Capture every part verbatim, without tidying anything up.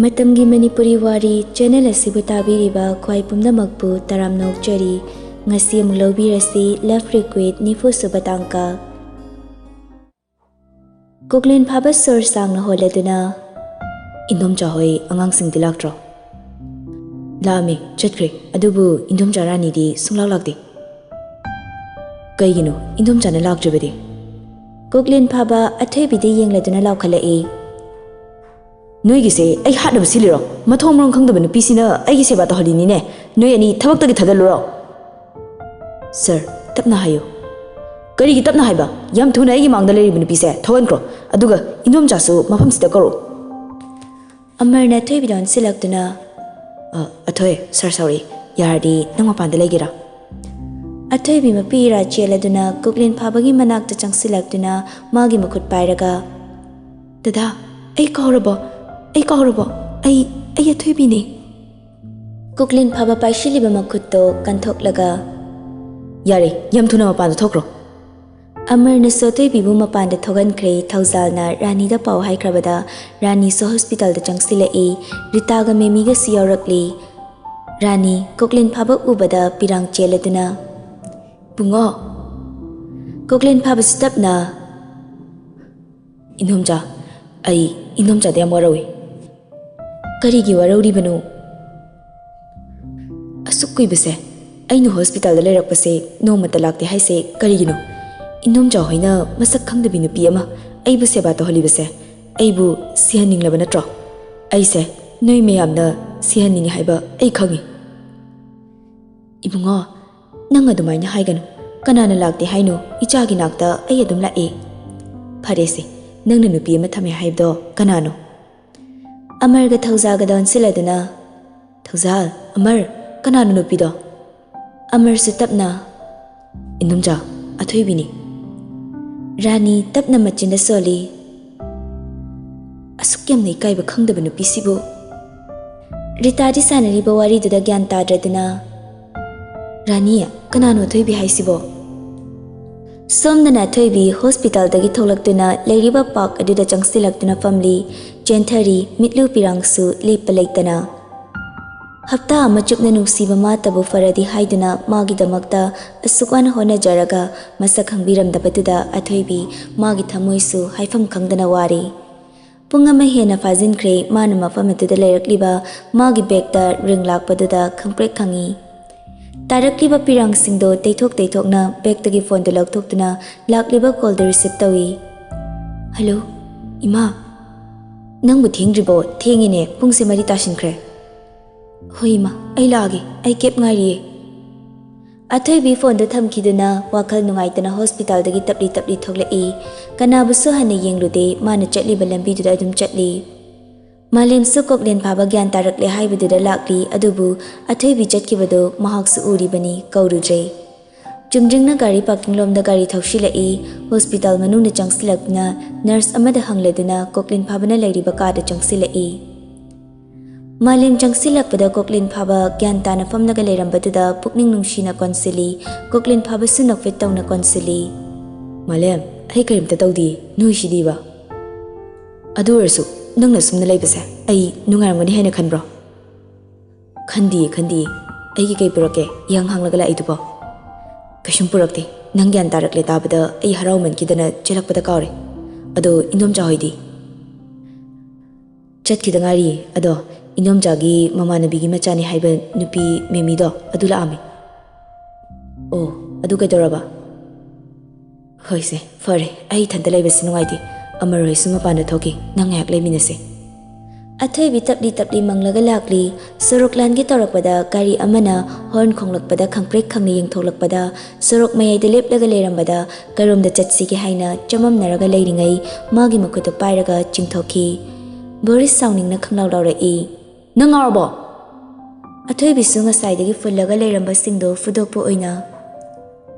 ꯃꯇꯝꯒꯤ ꯃꯅꯤꯄꯨꯔꯤ ꯋꯥꯔꯤ ꯆꯦꯅꯦꯜ ꯑꯁꯤꯕꯨ ꯇꯥꯕꯤꯔꯤꯕ ꯈ꯭ꯋꯥꯏ ꯄꯨꯝꯅꯃꯛꯄꯨ ꯇꯔꯥꯝꯅ ꯑꯣꯛꯆꯔꯤ꯫ ꯉꯁꯤ ꯑꯃꯨꯛ ꯂꯧꯕꯤꯔꯁꯤ Love Request ꯅꯤꯐꯨ ꯁꯨꯕ ꯇꯥꯡꯀꯛ꯫ ꯀꯣꯛꯂꯦꯟ ꯐꯥꯕ ꯁꯣꯔ ꯁꯥꯡꯅ ꯍꯣꯜꯂꯗꯨꯅ, "ꯏꯟꯗꯣꯝꯆꯥ ꯍꯣꯏ ꯑꯉꯥꯡꯁꯤꯡꯗꯤ ꯂꯥꯛꯇ꯭ꯔꯣ?" "ꯂꯥꯛꯑꯝꯃꯦ, ꯆꯠꯈ꯭ꯔꯦ꯫ ꯑꯗꯨꯕꯨ ꯏꯟꯗꯣꯝꯆꯥ ꯔꯥꯅꯤꯗꯤ ꯁꯨꯡꯂꯥꯛ ꯂꯥꯛꯇꯦ꯫ ꯀꯩꯒꯤꯅꯣ ꯏꯟꯗꯣꯝꯆꯥꯅ ꯂꯥꯛꯇ꯭ꯔꯤꯕꯗꯤ?" ꯀꯣꯛꯂꯦꯟ ꯐꯥꯕ ꯑꯊꯣꯏꯕꯤꯗ ꯌꯦꯡꯂꯗꯨꯅ ꯂꯥꯎꯈꯠꯂꯛꯏ꯫ "ꯅꯣꯏꯒꯤꯁꯦ ꯑꯩ ꯍꯥꯠꯅꯕ ꯁꯤꯜꯂꯤꯔꯣ? ꯃꯊꯣꯡ ꯃꯔꯝ ꯈꯪꯗꯕ ꯅꯨꯄꯤꯁꯤꯅ ꯑꯩꯒꯤ ꯁꯦꯕꯥ ꯇꯧꯍꯜꯂꯤꯅꯤꯅꯦ꯫ ꯅꯣꯏ ꯑꯅꯤ ꯊꯕꯛꯇꯒꯤ ꯊꯥꯗꯠꯂꯨꯔꯣ?" "ꯁꯔ, ꯇꯞꯅ ꯍꯥꯏꯌꯨ꯫" "ꯀꯔꯤꯒꯤ ꯇꯞꯅ ꯍꯥꯏꯕ? ꯌꯥꯝ ꯊꯨꯅ ꯑꯩꯒꯤ ꯃꯥꯡꯗ ꯂꯩꯔꯤꯕ ꯅꯨꯄꯤꯁꯦ ꯊꯣꯛꯍꯟꯈ꯭ꯔꯣ꯫ ꯑꯗꯨꯒ ꯏꯟꯗꯣꯝꯆꯥꯁꯨ ꯃꯐꯝꯁꯤꯗ ꯀꯧꯔꯛꯎ꯫" ꯑꯃꯔꯅ ꯑꯊꯣꯏꯕꯤꯗ ꯑꯣꯟꯁꯤꯜꯂꯛꯇꯨꯅ, "ꯑ, ꯑꯊꯣꯏ, ꯁꯔ ꯁꯥꯎꯔꯛꯏ꯫ ꯌꯥꯔꯗꯤ ꯅꯪ ꯃꯄꯥꯟꯗ ꯂꯩꯒꯦꯔꯥ?" ꯑꯊꯣꯏꯕꯤ ꯃꯄꯤ ꯏꯔꯥ ꯆꯦꯜꯂꯗꯨꯅ ꯀꯣꯛꯂꯦꯟ ꯐꯥꯕꯒꯤ ꯃꯅꯥꯛꯇ ꯆꯪꯁꯤꯜꯂꯛꯇꯨꯅ ꯃꯥꯒꯤ ꯃꯈꯨꯠ ꯄꯥꯏꯔꯒ, "ꯗꯗꯥ, ꯑꯩ ꯀꯥꯎꯔꯕꯣ? ꯑꯩ ꯀꯥꯎꯔꯕꯣ? ꯑꯩ, ꯑꯩ ꯑꯊꯣꯏꯕꯤꯅꯦ꯫" ꯀꯣꯛꯂꯦꯟ ꯐꯥꯕ ꯄꯥꯏꯁꯤꯜꯂꯤꯕ ꯃꯈꯨꯠꯇꯣ ꯀꯟꯊꯣꯛꯂꯒ, "ꯌꯥꯔꯦ, ꯌꯥꯝ ꯊꯨꯅ ꯃꯄꯥꯟꯗ ꯊꯣꯛꯈ꯭ꯔꯣ꯫" ꯑꯃꯔꯅꯁꯨ ꯑꯊꯣꯏꯕꯤꯕꯨ ꯃꯄꯥꯟꯗ ꯊꯣꯛꯍꯟꯈ꯭ꯔꯦ꯫ ꯊꯧꯖꯥꯜꯅ ꯔꯥꯅꯤꯗ ꯄꯥꯎ ꯍꯥꯏꯈ꯭ꯔꯕꯗ ꯔꯥꯅꯤꯁꯨ ꯍꯣꯁꯄꯤꯇꯥꯜꯗ ꯆꯪꯁꯤꯜꯂꯛꯏ꯫ ꯔꯤꯇꯥꯒ ꯃꯦꯃꯤꯒꯁꯨ ꯌꯥꯎꯔꯛꯂꯤ꯫ ꯔꯥꯅꯤ ꯀꯣꯛꯂꯦꯟ ꯐꯥꯕ ꯎꯕꯗ ꯄꯤꯔꯥꯡ ꯆꯦꯜꯂꯗꯨꯅ, "ꯕꯨꯡꯉꯣ!" ꯀꯣꯛꯂꯦꯟ ꯐꯥꯕꯁꯨ ꯇꯞꯅ, "ꯏꯟꯗꯣꯝꯆꯥ, ꯑꯩ ꯏꯟꯗꯣꯝꯆꯥꯗ ꯌꯥꯝ ꯋꯥꯔꯧꯏ꯫" "ꯀꯔꯤꯒꯤ ꯋꯥꯔꯧꯔꯤꯕꯅꯣ?" "ꯑꯁꯨꯛ ꯀꯨꯏꯕꯁꯦ ꯑꯩꯅ ꯍꯣꯁꯄꯤꯇꯥꯜꯗ ꯂꯩꯔꯛꯄꯁꯦ ꯅꯣꯡꯃꯇ ꯂꯥꯛꯇꯦ ꯍꯥꯏꯁꯦ ꯀꯔꯤꯒꯤꯅꯣ? ꯏꯟꯗꯣꯝꯆꯥ ꯍꯣꯏꯅ ꯃꯁꯛ ꯈꯪꯗꯕꯤ ꯅꯨꯄꯤ ꯑꯃ ꯑꯩꯕꯨ ꯁꯦꯕꯥ ꯇꯧꯍꯜꯂꯤꯕꯁꯦ ꯑꯩꯕꯨ ꯁꯤꯍꯟꯅꯤꯡꯂꯕ ꯅꯠꯇ꯭ꯔꯣ? ꯑꯩꯁꯦ ꯅꯣꯏ ꯃꯌꯥꯝꯅ ꯁꯤꯍꯟꯅꯤꯡꯉꯤ ꯍꯥꯏꯕ ꯑꯩ ꯈꯪꯉꯤ꯫" "ꯏꯕꯨꯡꯉꯣ, ꯅꯪ ꯑꯗꯨꯃꯥꯏꯅ ꯍꯥꯏꯒꯅꯨ꯫ ꯀꯅꯥꯅ ꯂꯥꯛꯇꯦ ꯍꯥꯏꯅꯣ? ꯏꯆꯥꯒꯤ ꯅꯥꯛꯇ ꯑꯩ ꯑꯗꯨꯝ ꯂꯥꯛꯑꯦ꯫" "ꯐꯔꯦꯁꯦ, ꯅꯪꯅ ꯅꯨꯄꯤ ꯑꯃ ꯊꯝꯃꯦ ꯍꯥꯏꯕꯗꯣ ꯀꯅꯥꯅꯣ?" ꯑꯃꯔꯒ ꯊꯧꯖꯥꯜꯒꯗ ꯑꯣꯟꯁꯤꯜꯂꯗꯨꯅ, "ꯊꯧꯖꯥꯜ, ꯑꯃꯔ, ꯀꯅꯥꯅꯣ ꯅꯨꯄꯤꯗꯣ?" ꯑꯃꯔꯁꯨ ꯇꯞꯅ, "ꯏꯟꯗꯣꯝꯆꯥ, ꯑꯊꯣꯏꯕꯤꯅꯤ꯫" ꯔꯥꯅꯤ ꯇꯞꯅ ꯃꯆꯤꯟꯗ ꯁꯣꯜꯂꯤ꯫ "ꯑꯁꯨꯛ ꯌꯥꯝꯅ ꯏꯀꯥꯏꯕ ꯈꯪꯗꯕ ꯅꯨꯄꯤꯁꯤꯕꯨ!" ꯔꯤꯇꯥꯗꯤ ꯁꯥꯟꯅꯔꯤꯕ ꯋꯥꯔꯤꯗꯨꯗ ꯒ꯭ꯌꯥꯟ ꯇꯥꯗ꯭ꯔꯗꯨꯅ, "ꯔꯥꯅꯤ, ꯀꯅꯥꯅꯣ ꯑꯊꯣꯏꯕꯤ ꯍꯥꯏꯁꯤꯕꯣ?" ꯁꯣꯝꯗꯅ ꯑꯊꯣꯏꯕꯤ ꯍꯣꯁꯄꯤꯇꯥꯜꯗꯒꯤ ꯊꯣꯛꯂꯛꯇꯨꯅ ꯂꯩꯔꯤꯕ ꯄꯥꯔꯛ ꯑꯗꯨꯗ ꯆꯪꯁꯤꯜꯂꯛꯇꯨꯅ ꯐꯝꯂꯤ꯫ ꯆꯦꯟꯊꯔꯤ, ꯃꯤꯠꯂꯨ ꯄꯤꯔꯥꯡꯁꯨ ꯂꯦꯞꯄ ꯂꯩꯇꯅ꯫ ꯍꯞꯇꯥ ꯑꯃ ꯆꯨꯞꯅ ꯅꯨꯡꯁꯤꯕ ꯃꯥꯇꯕꯨ ꯐꯔꯗꯤ ꯍꯥꯏꯗꯨꯅ ꯃꯥꯒꯤꯗꯃꯛꯇ ꯑꯁꯨꯛ ꯋꯥꯅ ꯍꯣꯠꯅꯖꯔꯒ ꯃꯁꯛ ꯈꯪꯕꯤꯔꯝꯗꯕꯗꯨꯗ ꯑꯊꯣꯏꯕꯤ ꯃꯥꯒꯤ ꯊꯃꯣꯏꯁꯨ ꯍꯥꯏꯐꯝ ꯈꯪꯗꯅ ꯋꯥꯔꯤ꯫ ꯄꯨꯡ ꯑꯃ ꯍꯦꯟꯅ ꯐꯥꯖꯤꯟꯈ꯭ꯔꯦ ꯃꯥꯅ ꯃꯐꯝ ꯑꯗꯨꯗ ꯂꯩꯔꯛꯂꯤꯕ꯫ ꯃꯥꯒꯤ ꯕꯦꯒꯇ ꯔꯤꯡ ꯂꯥꯛꯄꯗꯨꯗ ꯈꯪꯄ꯭ꯔꯦꯛ ꯈꯪꯉꯤ꯫ ꯇꯥꯔꯛꯂꯤꯕ ꯄꯤꯔꯥꯡꯁꯤꯡꯗꯣ ꯇꯩꯊꯣꯛ ꯇꯩꯊꯣꯛꯅ ꯕꯦꯒꯇꯒꯤ ꯐꯣꯟꯗꯨ ꯂꯧꯊꯣꯛꯇꯨꯅ ꯂꯥꯛꯂꯤꯕ ꯀꯣꯜꯗꯨ ꯔꯤꯁꯤꯞ ꯇꯧꯏ꯫ "ꯍꯜꯂꯣ, ꯏꯃꯥ꯫ ꯅꯪꯕꯨ ꯊꯦꯡꯗ꯭ꯔꯤꯕꯣ? ꯊꯦꯡꯉꯤꯅꯦ, ꯄꯨꯡꯁꯦ ꯃꯔꯤ ꯇꯥꯁꯤꯟꯈ꯭ꯔꯦ꯫" "ꯍꯣꯏ ꯏꯃꯥ, ꯑꯩ ꯂꯥꯛꯑꯒꯦ, ꯑꯩ ꯀꯦꯕ ꯉꯥꯏꯔꯤꯌꯦ꯫" ꯑꯊꯣꯏꯕꯤ ꯐꯣꯟꯗꯨ ꯊꯝꯈꯤꯗꯨꯅ ꯋꯥꯈꯜ ꯅꯨꯡꯉꯥꯏꯇꯅ ꯍꯣꯁꯄꯤꯇꯥꯜꯗꯒꯤ ꯇꯞꯂꯤ ꯇꯞꯂꯤ ꯊꯣꯛꯂꯛꯏ꯫ ꯀꯅꯥꯕꯨꯁꯨ ꯍꯟꯅ ꯌꯦꯡꯂꯨꯗꯦ, ꯃꯥꯅ ꯆꯠꯂꯤꯕ ꯂꯝꯕꯤꯗꯨꯗ ꯑꯗꯨꯝ ꯆꯠꯂꯤ꯫ ꯃꯥꯂꯦꯝꯁꯨ ꯀꯣꯛꯂꯦꯟ ꯐꯥꯕ ꯒ꯭ꯌꯥꯟ ꯇꯥꯔꯛꯂꯦ ꯍꯥꯏꯕꯗꯨꯗ ꯂꯥꯛꯂꯤ, ꯑꯗꯨꯕꯨ ꯑꯊꯣꯏꯕꯤ ꯆꯠꯈꯤꯕꯗꯨ ꯃꯍꯥꯛꯁꯨ ꯎꯔꯤꯕꯅꯤ, ꯀꯧꯔꯨꯗ꯭ꯔꯦ꯫ ꯆꯨꯝꯗ꯭ꯔꯤꯡꯅ ꯒꯥꯔꯤ ꯄꯥꯔꯀꯤꯡ ꯂꯣꯝꯗ ꯒꯥꯔꯤ ꯊꯧꯁꯤꯜꯂꯛꯏ꯫ ꯍꯣꯁꯄꯤꯇꯥꯜ ꯃꯅꯨꯡꯗ ꯆꯪꯁꯤꯜꯂꯛꯇꯨꯅ ꯅꯔꯁ ꯑꯃꯗ ꯍꯪꯂꯗꯨꯅ ꯀꯣꯛꯂꯦꯟ ꯐꯥꯕꯅ ꯂꯩꯔꯤꯕ ꯀꯥꯗ ꯆꯪꯁꯤꯜꯂꯛꯏ꯫ ꯃꯥꯂꯦꯝ ꯆꯪꯁꯤꯜꯂꯛꯄꯗ ꯀꯣꯛꯂꯦꯟ ꯐꯥꯕ ꯒ꯭ꯌꯥꯟ ꯇꯥꯅ ꯐꯝꯂꯒ ꯂꯩꯔꯝꯕꯗꯨꯗ ꯄꯨꯛꯅꯤꯡ ꯅꯨꯡꯁꯤꯅ ꯀꯣꯟꯁꯤꯜꯂꯤ꯫ ꯀꯣꯛꯂꯦꯟ ꯐꯥꯕꯁꯨ ꯅꯣꯛꯐꯦꯠ ꯇꯧꯅ ꯀꯣꯟꯁꯤꯜꯂꯤ꯫ "ꯃꯥꯂꯦꯝ, ꯑꯩ ꯀꯔꯤꯝꯇ ꯇꯧꯗꯤꯌꯦ, ꯅꯣꯏꯁꯤꯗꯤꯕ꯫ ꯑꯗꯨ ꯑꯣꯏꯔꯁꯨ ꯅꯪꯅ ꯁꯨꯝꯅ ꯂꯩꯕꯁꯦ ꯑꯩ ꯅꯨꯡꯉꯥꯏꯔꯝꯒꯅꯤ ꯍꯥꯏꯅ ꯈꯟꯕ꯭ꯔꯣ?" "ꯈꯟꯗꯤꯌꯦ, ꯈꯟꯗꯤꯌꯦ꯫ ꯑꯩꯒꯤ ꯀꯩ ꯄꯨꯔꯛꯀꯦ?" ꯏꯍꯪ ꯍꯪꯂꯒ ꯂꯥꯛꯏꯗꯨꯕꯣ꯫ "ꯀꯩꯁꯨꯝ ꯄꯨꯔꯛꯇꯦ꯫ ꯅꯪ ꯒ꯭ꯌꯥꯟ ꯇꯥꯔꯛꯂꯦ ꯇꯥꯕꯗ ꯑꯩ ꯍꯔꯥꯎꯃꯟꯈꯤꯗꯅ ꯆꯦꯜꯂꯛꯄꯗ ꯀꯥꯎꯔꯦ꯫ ꯑꯗꯣ ꯏꯟꯗꯣꯝꯆꯥ ꯍꯣꯏꯗꯤ?" "ꯆꯠꯈꯤꯗ ꯉꯥꯏꯔꯤꯌꯦ꯫ ꯑꯗꯣ ꯏꯟꯗꯣꯝꯆꯥꯒꯤ ꯃꯃꯥꯟꯅꯕꯤꯒꯤ ꯃꯆꯥꯅꯤ ꯍꯥꯏꯕ ꯅꯨꯄꯤ ꯃꯦꯃꯤꯗꯣ ꯑꯗꯨ ꯂꯥꯛꯑꯝꯃꯤ꯫" "ꯑꯣ, ꯑꯗꯨ ꯀꯩꯗꯧꯔꯕ?" "ꯍꯣꯏꯁꯦ, ꯐꯔꯦ꯫ ꯑꯩ ꯏꯊꯟꯇ ꯂꯩꯕꯁꯤ ꯅꯨꯡꯉꯥꯏꯇꯦ꯫ ꯑꯃꯔ ꯍꯣꯏꯁꯨ ꯃꯄꯥꯟꯗ ꯊꯣꯛꯈꯤ꯫ ꯅꯪ ꯉꯥꯏꯍꯥꯛ ꯂꯩꯃꯤꯟꯅꯁꯦ꯫" ꯑꯊꯣꯏꯕꯤ ꯇꯞꯂꯤ ꯇꯞꯂꯤ ꯃꯪꯂꯒ ꯂꯥꯛꯂꯤ꯫ ꯁꯣꯔꯣꯛ ꯂꯥꯟꯒꯦ ꯇꯧꯔꯛꯄꯗ ꯒꯥꯔꯤ ꯑꯃꯅ ꯍꯣꯔꯟ ꯈꯣꯡꯂꯛꯄꯗ ꯈꯪꯄ꯭ꯔꯦꯛ ꯈꯪꯅ ꯌꯦꯡꯊꯣꯛꯂꯛꯄꯗ ꯁꯣꯔꯣꯛ ꯃꯌꯥꯏꯗ ꯂꯦꯞꯂꯒ ꯂꯩꯔꯝꯕꯗ ꯀꯔꯣꯝꯗ ꯆꯠꯁꯤꯒꯦ ꯍꯥꯏꯅ ꯆꯃꯝꯅꯔꯒ ꯂꯩꯔꯤꯉꯩ ꯃꯥꯒꯤ ꯃꯈꯨꯠꯇꯨ ꯄꯥꯏꯔꯒ ꯆꯤꯡꯊꯣꯛꯈꯤ꯫ ꯕꯣꯔꯤꯁ ꯁꯥꯎꯅꯤꯡꯅ ꯈꯪꯂꯥꯎ ꯂꯥꯎꯔꯛꯏ꯫ "ꯅꯪ ꯉꯥꯎꯔꯕꯣ?" ꯑꯊꯣꯏꯕꯤꯁꯨ ꯉꯁꯥꯏꯗꯒꯤ ꯐꯨꯜꯂꯒ ꯂꯩꯔꯝꯕꯁꯤꯡꯗꯣ ꯐꯨꯗꯣꯛꯄ ꯑꯣꯏꯅ,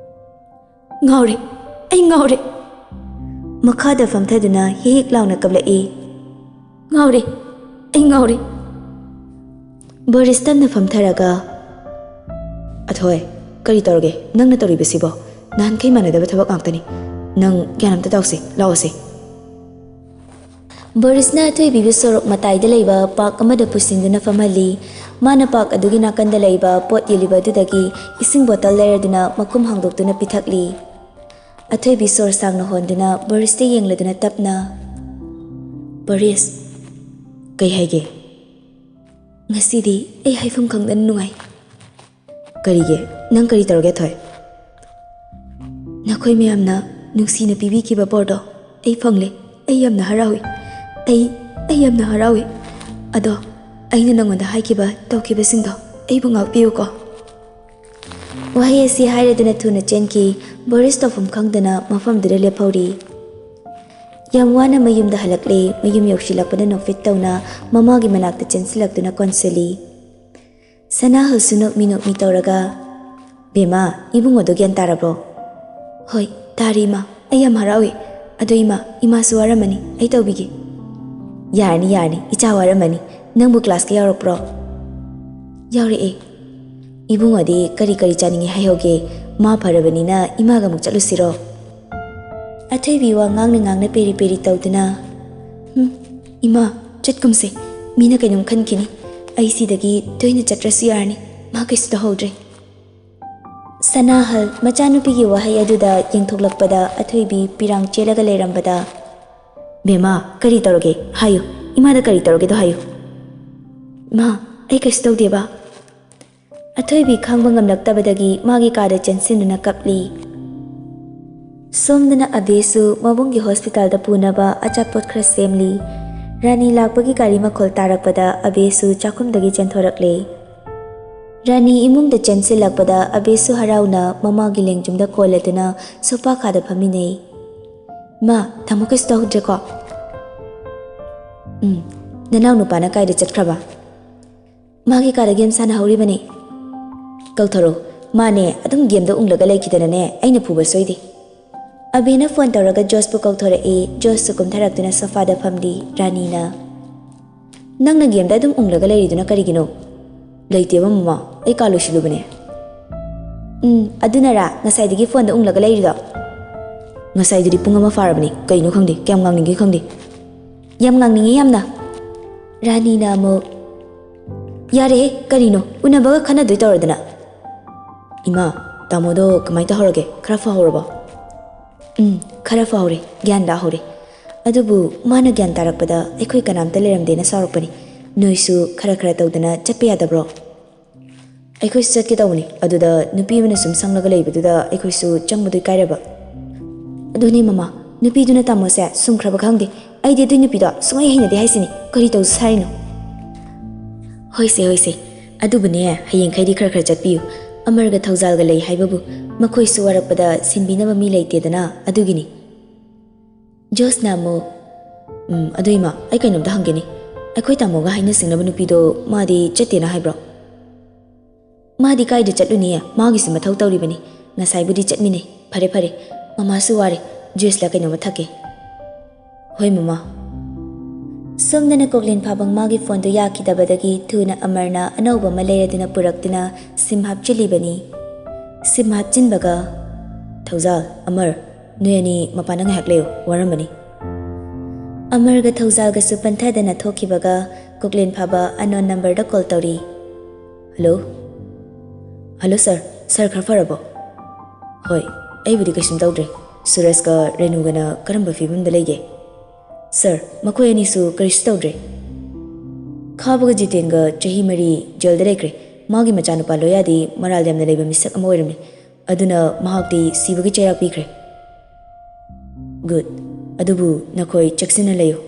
"ꯉꯥꯎꯔꯦ, ꯑꯩ ꯉꯥꯎꯔꯦ!" ꯃꯈꯥꯗ ꯐꯝꯊꯗꯨꯅ ꯍꯤꯛ ꯍꯤꯛ ꯂꯥꯎꯅ ꯀꯞꯂꯛꯏ꯫ "ꯉꯥꯎꯔꯦ, ꯑꯩ ꯉꯥꯎꯔꯦ!" ꯕꯣꯔꯤꯁ ꯇꯞꯅ ꯐꯝꯊꯔꯒ, "ꯑꯊꯣꯏ, ꯀꯔꯤ ꯇꯧꯔꯒꯦ ꯅꯪꯅ ꯇꯧꯔꯤꯕꯁꯤꯕꯣ? ꯅꯍꯥꯟꯈꯩ ꯃꯥꯟꯅꯗꯕ ꯊꯕꯛ ꯉꯥꯛꯇꯅꯤ꯫ ꯅꯪ ꯒ꯭ꯌꯥꯟ ꯑꯝꯇ ꯇꯧꯁꯦ, ꯂꯥꯛꯑꯣꯁꯦ꯫ ꯕꯣꯔꯤꯁꯅ ꯑꯊꯣꯏꯕꯤꯕꯨ ꯁꯣꯔꯣꯛ ꯃꯇꯥꯏꯗ ꯂꯩꯕ ꯄꯥꯔꯛ ꯑꯃꯗ ꯄꯨꯁꯤꯟꯗꯨꯅ ꯐꯝꯍꯜꯂꯤ꯫ ꯃꯥꯅ ꯄꯥꯔꯛ ꯑꯗꯨꯒꯤ ꯅꯥꯀꯟꯗ ꯂꯩꯕ ꯄꯣꯠ ꯌꯣꯜꯂꯤꯕ ꯑꯗꯨꯗꯒꯤ ꯏꯁꯤꯡ ꯕꯣꯇꯜ ꯂꯩꯔꯗꯨꯅ ꯃꯈꯨꯝ ꯍꯥꯡꯗꯣꯛꯇꯨꯅ ꯄꯤꯊꯛꯂꯤ꯫ ꯑꯊꯣꯏꯕꯤ ꯁꯣꯔ ꯁꯥꯡꯅ ꯍꯣꯟꯗꯨꯅ ꯕꯣꯔꯤꯁꯇ ꯌꯦꯡꯂꯗꯨꯅ ꯇꯞꯅ, "ꯕꯣꯔꯤꯁ, ꯀꯩ ꯍꯥꯏꯒꯦ?" "ꯉꯁꯤꯗꯤ ꯑꯩ ꯍꯥꯏꯐꯝ ꯈꯪꯗꯅ ꯅꯨꯡꯉꯥꯏ꯫" "ꯀꯔꯤꯒꯤ? ꯅꯪ ꯀꯔꯤ ꯇꯧꯔꯒꯦ, ꯊꯣꯏ?" "ꯅꯈꯣꯏ ꯃꯌꯥꯝꯅ ꯅꯨꯡꯁꯤꯅ ꯄꯤꯕꯤꯈꯤꯕ ꯕꯣꯔꯗꯣ ꯑꯩ ꯐꯪꯂꯦ꯫ ꯑꯩ ꯌꯥꯝꯅ ꯍꯔꯥꯎꯏ꯫ ꯑꯩ, ꯑꯩ ꯌꯥꯝꯅ ꯍꯔꯥꯎꯏ꯫ ꯑꯗꯣ ꯑꯩꯅ ꯅꯉꯣꯟꯗ ꯍꯥꯏꯈꯤꯕ, ꯇꯧꯈꯤꯕꯁꯤꯡꯗꯣ ꯑꯩꯕꯨ ꯉꯥꯛꯄꯤꯌꯨꯀꯣ꯫" ꯋꯥꯍꯩ ꯑꯁꯤ ꯍꯥꯏꯔꯗꯨꯅ ꯊꯨꯅ ꯆꯦꯟꯈꯤ꯫ ꯕꯣꯔꯤꯁ ꯇꯧꯐꯝ ꯈꯪꯗꯅ ꯃꯐꯝꯗꯨꯗ ꯂꯦꯞꯍꯧꯔꯤ꯫ ꯌꯥꯝ ꯋꯥꯅ ꯃꯌꯨꯝꯗ ꯍꯜꯂꯛꯂꯦ꯫ ꯃꯌꯨꯝ ꯌꯧꯁꯤꯜꯂꯛꯄꯗ ꯅꯣꯛꯐꯦꯠ ꯇꯧꯅ ꯃꯃꯥꯒꯤ ꯃꯅꯥꯛꯇ ꯆꯦꯟꯁꯤꯜꯂꯛꯇꯨꯅ ꯀꯣꯟꯁꯤꯜꯂꯤ꯫ ꯁꯅꯥꯍꯜꯁꯨ ꯅꯣꯛꯃꯤ ꯅꯣꯛꯃꯤ ꯇꯧꯔꯒ, "ꯕꯦꯝꯃ, ꯏꯕꯨꯡꯉꯣꯗꯣ ꯒ꯭ꯌꯥꯟ ꯇꯥꯔꯕ꯭ꯔꯣ?" "ꯍꯣꯏ, ꯇꯥꯔꯦ ꯏꯃꯥ꯫ ꯑꯩ ꯌꯥꯝ ꯍꯔꯥꯎꯏ꯫ ꯑꯗꯣ ꯏꯃꯥ, ꯏꯃꯥꯁꯨ ꯋꯥꯔꯝꯃꯅꯤ, ꯑꯩ ꯇꯧꯕꯤꯒꯦ꯫" "ꯌꯥꯔꯅꯤ, ꯌꯥꯔꯅꯤ, ꯏꯆꯥ ꯋꯥꯔꯝꯃꯅꯤ꯫ ꯅꯪꯕꯨ ꯀ꯭ꯂꯥꯁꯀ ꯌꯥꯎꯔꯛꯄ꯭ꯔꯣ?" "ꯌꯥꯎꯔꯛꯑꯦ꯫" "ꯏꯕꯨꯡꯉꯣꯗꯤ ꯀꯔꯤ ꯀꯔꯤ ꯆꯥꯅꯤꯡꯉꯦ ꯍꯥꯏꯍꯧꯒꯦ? ꯃꯥ ꯐꯔꯕꯅꯤꯅ ꯏꯃꯥꯒ ꯑꯃꯨꯛ ꯆꯠꯂꯨꯁꯤꯔꯣ?" ꯑꯊꯣꯏꯕꯤ ꯋꯥ ꯉꯥꯡꯅ ꯉꯥꯡꯅ ꯄꯦꯔꯤ ꯄꯦꯔꯤ ꯇꯧꯗꯨꯅ, "ꯍꯨꯝ, ꯏꯃꯥ, ꯆꯠꯀꯨꯝꯁꯦ꯫ ꯃꯤꯅ ꯀꯩꯅꯣꯝ ꯈꯟꯈꯤꯅꯤ꯫ ꯑꯩ ꯁꯤꯗꯒꯤ ꯇꯣꯏꯅ ꯆꯠꯇ꯭ꯔꯁꯨ ꯌꯥꯔꯅꯤ꯫ ꯃꯥ ꯀꯩꯁꯨ ꯇꯧꯍꯧꯗ꯭ꯔꯦ꯫" ꯁꯅꯥꯍꯜ ꯃꯆꯥꯅꯨꯄꯤꯒꯤ ꯋꯥꯍꯩ ꯑꯗꯨꯗ ꯌꯦꯡꯊꯣꯛꯂꯛꯄꯗ ꯑꯊꯣꯏꯕꯤ ꯄꯤꯔꯥꯡ ꯆꯦꯜꯂꯒ ꯂꯩꯔꯝꯕꯗ, "ꯕꯦꯝꯃ, ꯀꯔꯤ ꯇꯧꯔꯒꯦ? ꯍꯥꯏꯌꯨ꯫ ꯏꯃꯥꯗ ꯀꯔꯤ ꯇꯧꯔꯒꯦꯗꯣ ꯍꯥꯏꯌꯨ꯫" "ꯃꯥ, ꯑꯩ ꯀꯩꯁꯨ ꯇꯧꯗꯦꯕ꯫" ꯑꯊꯣꯏꯕꯤ ꯈꯥꯡꯕ ꯉꯝꯂꯛꯇꯕꯗꯒꯤ ꯃꯥꯒꯤ ꯀꯥꯗ ꯆꯦꯟꯁꯤꯟꯗꯨꯅ ꯀꯞꯂꯤ꯫ ꯁꯣꯝꯗꯅ ꯑꯕꯦꯁꯨ ꯃꯕꯨꯡꯒꯤ ꯍꯣꯁꯄꯤꯇꯥꯜꯗ ꯄꯨꯅꯕ ꯑꯆꯥꯄꯣꯠ ꯈꯔ ꯁꯦꯝꯂꯤ꯫ ꯔꯥꯅꯤ ꯂꯥꯛꯄꯒꯤ ꯒꯥꯔꯤ ꯃꯈꯣꯜ ꯇꯥꯔꯛꯄꯗ ꯑꯕꯦꯁꯨ ꯆꯥꯛꯈꯨꯝꯗꯒꯤ ꯆꯦꯟꯊꯣꯔꯛꯂꯦ꯫ ꯔꯥꯅꯤ ꯏꯃꯨꯡꯗ ꯆꯦꯟꯁꯤꯜꯂꯛꯄꯗ ꯑꯕꯦꯁꯨ ꯍꯔꯥꯎꯅ ꯃꯃꯥꯒꯤ ꯂꯦꯡꯖꯨꯝꯗ ꯀꯣꯜꯂꯗꯨꯅ ꯁꯣꯐꯥ ꯈꯥꯗ ꯐꯝꯃꯤꯟꯅꯩ꯫ "ꯃꯥ, ꯇꯥꯃꯣ ꯀꯩꯁꯨ ꯇꯧꯍꯧꯗ꯭ꯔꯦꯀꯣ?" "ꯎꯝ, ꯅꯅꯥꯎ ꯅꯨꯄꯥꯅ ꯀꯥꯏꯗ ꯆꯠꯈ꯭ꯔꯕ?" "ꯃꯥꯒꯤ ꯀꯥꯗ ꯒꯦꯝ ꯁꯥꯟꯅꯍꯧꯔꯤꯕꯅꯤ꯫" "ꯀꯧꯊꯣꯔꯛꯎ꯫ ꯃꯥꯅꯦ, ꯑꯗꯨꯝ ꯒꯦꯝꯗ ꯎꯪꯂꯒ ꯂꯩꯈꯤꯗꯅꯅꯦ, ꯑꯩꯅ ꯐꯨꯕ ꯁꯣꯏꯗꯦ꯫" ꯑꯕꯦꯅ ꯐꯣꯟ ꯇꯧꯔꯒ ꯖꯣꯁꯄꯨ ꯀꯧꯊꯣꯔꯛꯏ꯫ ꯖꯣꯁꯁꯨ ꯀꯨꯝꯊꯔꯛꯇꯨꯅ ꯁꯣꯐꯥꯗ ꯐꯝꯂꯤ꯫ ꯔꯥꯅꯤꯅ, "ꯅꯪꯅ ꯒꯦꯝꯗ ꯑꯗꯨꯝ ꯎꯪꯂꯒ ꯂꯩꯔꯤꯗꯨꯅ ꯀꯔꯤꯒꯤꯅꯣ?" "ꯂꯩꯇꯦꯕ ꯃꯃꯥ, ꯑꯩ ꯀꯥ ꯂꯣꯏꯁꯤꯜꯂꯨꯕꯅꯦ꯫" ꯎꯝ, ꯑꯗꯨꯅꯔꯥ ꯉꯁꯥꯏꯗꯒꯤ ꯐꯣꯟꯗ ꯎꯪꯂꯒ ꯂꯩꯔꯤꯗꯣ? ꯉꯁꯥꯏꯗꯨꯗꯤ ꯄꯨꯡ ꯑꯃ ꯐꯥꯔꯕꯅꯤ, ꯀꯩꯅꯣ ꯈꯪꯗꯦ, ꯀꯌꯥꯝ ꯉꯥꯡꯅꯤꯡꯒꯦ ꯈꯪꯗꯦ꯫ ꯌꯥꯝ ꯉꯥꯡꯅꯤꯡꯉꯤ ꯌꯥꯝꯅ꯫ ꯔꯥꯅꯤꯅ ꯑꯃꯨꯛ, "ꯌꯥꯔꯦꯍꯦ, ꯀꯔꯤꯅꯣ, ꯎꯅꯕꯒ ꯈꯟꯅꯗꯣꯏ ꯇꯧꯔꯗꯅ?" "ꯏꯃꯥ, ꯇꯥꯃꯣꯗꯣ ꯀꯃꯥꯏ ꯇꯧꯍꯧꯔꯒꯦ? ꯈꯔ ꯐꯍꯧꯔꯕꯣ?" "ꯎꯝ, ꯈꯔ ꯐꯍꯧꯔꯦ, ꯒ꯭ꯌꯥꯟ ꯇꯥꯍꯧꯔꯦ꯫ ꯑꯗꯨꯕꯨ ꯃꯥꯅ ꯒ꯭ꯌꯥꯟ ꯇꯥꯔꯛꯄꯗ ꯑꯩꯈꯣꯏ ꯀꯅꯥꯝꯇ ꯂꯩꯔꯝꯗꯦꯅ ꯁꯥꯎꯔꯛꯄꯅꯤ꯫ ꯅꯣꯏꯁꯨ ꯈꯔ ꯈꯔ ꯇꯧꯗꯅ ꯆꯠꯄ ꯌꯥꯗꯕ꯭ꯔꯣ?" "ꯑꯩꯈꯣꯏꯁꯨ ꯆꯠꯀꯦ ꯇꯧꯕꯅꯤ, ꯑꯗꯨꯗ ꯅꯨꯄꯤ ꯑꯃꯅ ꯁꯨꯝ ꯁꯪꯂꯒ ꯂꯩꯕꯗꯨꯗ ꯑꯩꯈꯣꯏꯁꯨ ꯆꯪꯕꯗꯨ ꯏꯀꯥꯏꯔꯕ꯫" "ꯑꯗꯨꯅꯦ ꯃꯃꯥ, ꯅꯨꯄꯤꯗꯨꯅ ꯇꯥꯃꯣꯁꯦ ꯁꯨꯝꯈ꯭ꯔꯕ ꯈꯪꯗꯦ꯫ ꯑꯩꯗꯤ ꯑꯗꯨꯏ ꯅꯨꯄꯤꯗꯣ ꯁꯨꯡꯍꯩ ꯍꯩꯅꯗꯦ ꯍꯥꯏꯁꯤꯅꯤ꯫ ꯀꯔꯤ ꯇꯧꯁꯦ ꯍꯥꯏꯔꯤꯅꯣ?" "ꯍꯣꯏꯁꯦ, ꯍꯣꯏꯁꯦ꯫ ꯑꯗꯨꯕꯨꯅꯦ, ꯍꯌꯦꯡꯈꯩꯗꯤ ꯈꯔ ꯈꯔ ꯆꯠꯄꯤꯌꯨ꯫ ꯑꯃꯔꯒ ꯊꯧꯖꯥꯜꯒ ꯂꯩ ꯍꯥꯏꯕꯕꯨ ꯃꯈꯣꯏꯁꯨ ꯋꯥꯔꯛꯄꯗ ꯁꯤꯟꯕꯤꯅꯕ ꯃꯤ ꯂꯩꯇꯦꯗꯅ, ꯑꯗꯨꯒꯤꯅꯤ꯫" ꯖꯣꯁꯅ ꯑꯃꯨꯛ, "ꯎꯝ, ꯑꯗꯨ ꯏꯃꯥ, ꯑꯩ ꯀꯩꯅꯣꯝꯇ ꯍꯪꯒꯦꯅꯦ꯫ ꯑꯩꯈꯣꯏ ꯇꯥꯃꯣꯒ ꯍꯥꯏꯅ ꯁꯤꯡꯅꯕ ꯅꯨꯄꯤꯗꯣ ꯃꯥꯗꯤ ꯆꯠꯇꯦꯅ ꯍꯥꯏꯕ꯭ꯔꯣ?" "ꯃꯥꯗꯤ ꯀꯥꯏꯗ ꯆꯠꯂꯨꯅꯤ? ꯃꯥꯒꯤꯁꯨ ꯃꯊꯧ ꯇꯧꯔꯤꯕꯅꯤ꯫ ꯉꯁꯥꯏꯕꯨꯗꯤ ꯆꯠꯃꯤꯟꯅꯩ꯫ ꯐꯔꯦ, ꯐꯔꯦ꯫ ꯃꯃꯥꯁꯨ ꯋꯥꯔꯦ꯫ ꯖꯨꯏꯁꯂ ꯀꯩꯅꯣꯝꯃ ꯊꯛꯀꯦ꯫" "ꯍꯣꯏ, ꯃꯃꯥ꯫" ꯁꯣꯝꯗꯅ ꯀꯣꯛꯂꯦꯟ ꯐꯥꯕ ꯃꯥꯒꯤ ꯐꯣꯟꯗꯨ ꯌꯥꯈꯤꯗꯕꯗꯒꯤ ꯊꯨꯅ ꯑꯃꯔꯅ ꯑꯅꯧꯕ ꯑꯃ ꯂꯩꯔꯗꯨꯅ ꯄꯨꯔꯛꯇꯨꯅ ꯁꯤꯝ ꯍꯥꯞꯆꯤꯜꯂꯤꯕꯅꯤ꯫ ꯁꯤꯝ ꯍꯥꯞꯆꯤꯟꯕꯒ, "ꯊꯧꯖꯥꯜ, ꯑꯃꯔ, ꯅꯣꯏ ꯑꯅꯤ ꯃꯄꯥꯟꯗ ꯉꯥꯏꯍꯥꯛ ꯂꯩꯌꯨ, ꯋꯥꯔꯝꯃꯅꯤ꯫" ꯑꯃꯔꯒ ꯊꯧꯖꯥꯜꯒꯁꯨ ꯄꯟꯊꯗꯅ ꯊꯣꯛꯈꯤꯕꯒ ꯀꯣꯛꯂꯦꯟ ꯐꯥꯕ unknown numberꯗ call ꯇꯧꯔꯤ꯫ "ꯍꯜꯂꯣ꯫" "ꯍꯜꯂꯣ ꯁꯥꯔ, ꯁꯥꯔ ꯈꯔ ꯐꯔꯕꯣ?" "ꯍꯣꯏ, ꯑꯩꯕꯨꯗꯤ ꯀꯩꯁꯨꯝ ꯇꯧꯗ꯭ꯔꯦ꯫ ꯁꯨꯔꯖꯀ ꯔꯦꯅꯨꯒꯅ ꯀꯔꯝꯕ ꯐꯤꯕꯝꯗ ꯂꯩꯒꯦ?" "ꯁꯥꯔ, ꯃꯈꯣꯏ ꯑꯅꯤꯁꯨ ꯀꯔꯤꯁꯨ ꯇꯧꯗ꯭ꯔꯦ꯫ ꯈꯥꯕꯒ ꯖꯤꯇꯦꯟꯒ ꯆꯍꯤ ꯃꯔꯤ ꯖꯦꯜꯗ ꯂꯩꯈ꯭ꯔꯦ꯫ ꯃꯥꯒꯤ ꯃꯆꯥꯅꯨꯄꯥ ꯂꯣꯌꯥꯗꯤ ꯃꯔꯥꯜ ꯌꯥꯝꯅ ꯂꯩꯕ ꯃꯤꯁꯛ ꯑꯃ ꯑꯣꯏꯔꯝꯃꯤ꯫ ꯑꯗꯨꯅ ꯃꯍꯥꯛꯇꯤ ꯁꯤꯕꯒꯤ ꯆꯩꯔꯥꯛ ꯄꯤꯈ꯭ꯔꯦ꯫" "ꯒꯨꯗ꯫ ꯑꯗꯨꯕꯨ ꯅꯈꯣꯏ ꯆꯦꯛꯁꯤꯟꯅ ꯂꯩꯌꯨ꯫"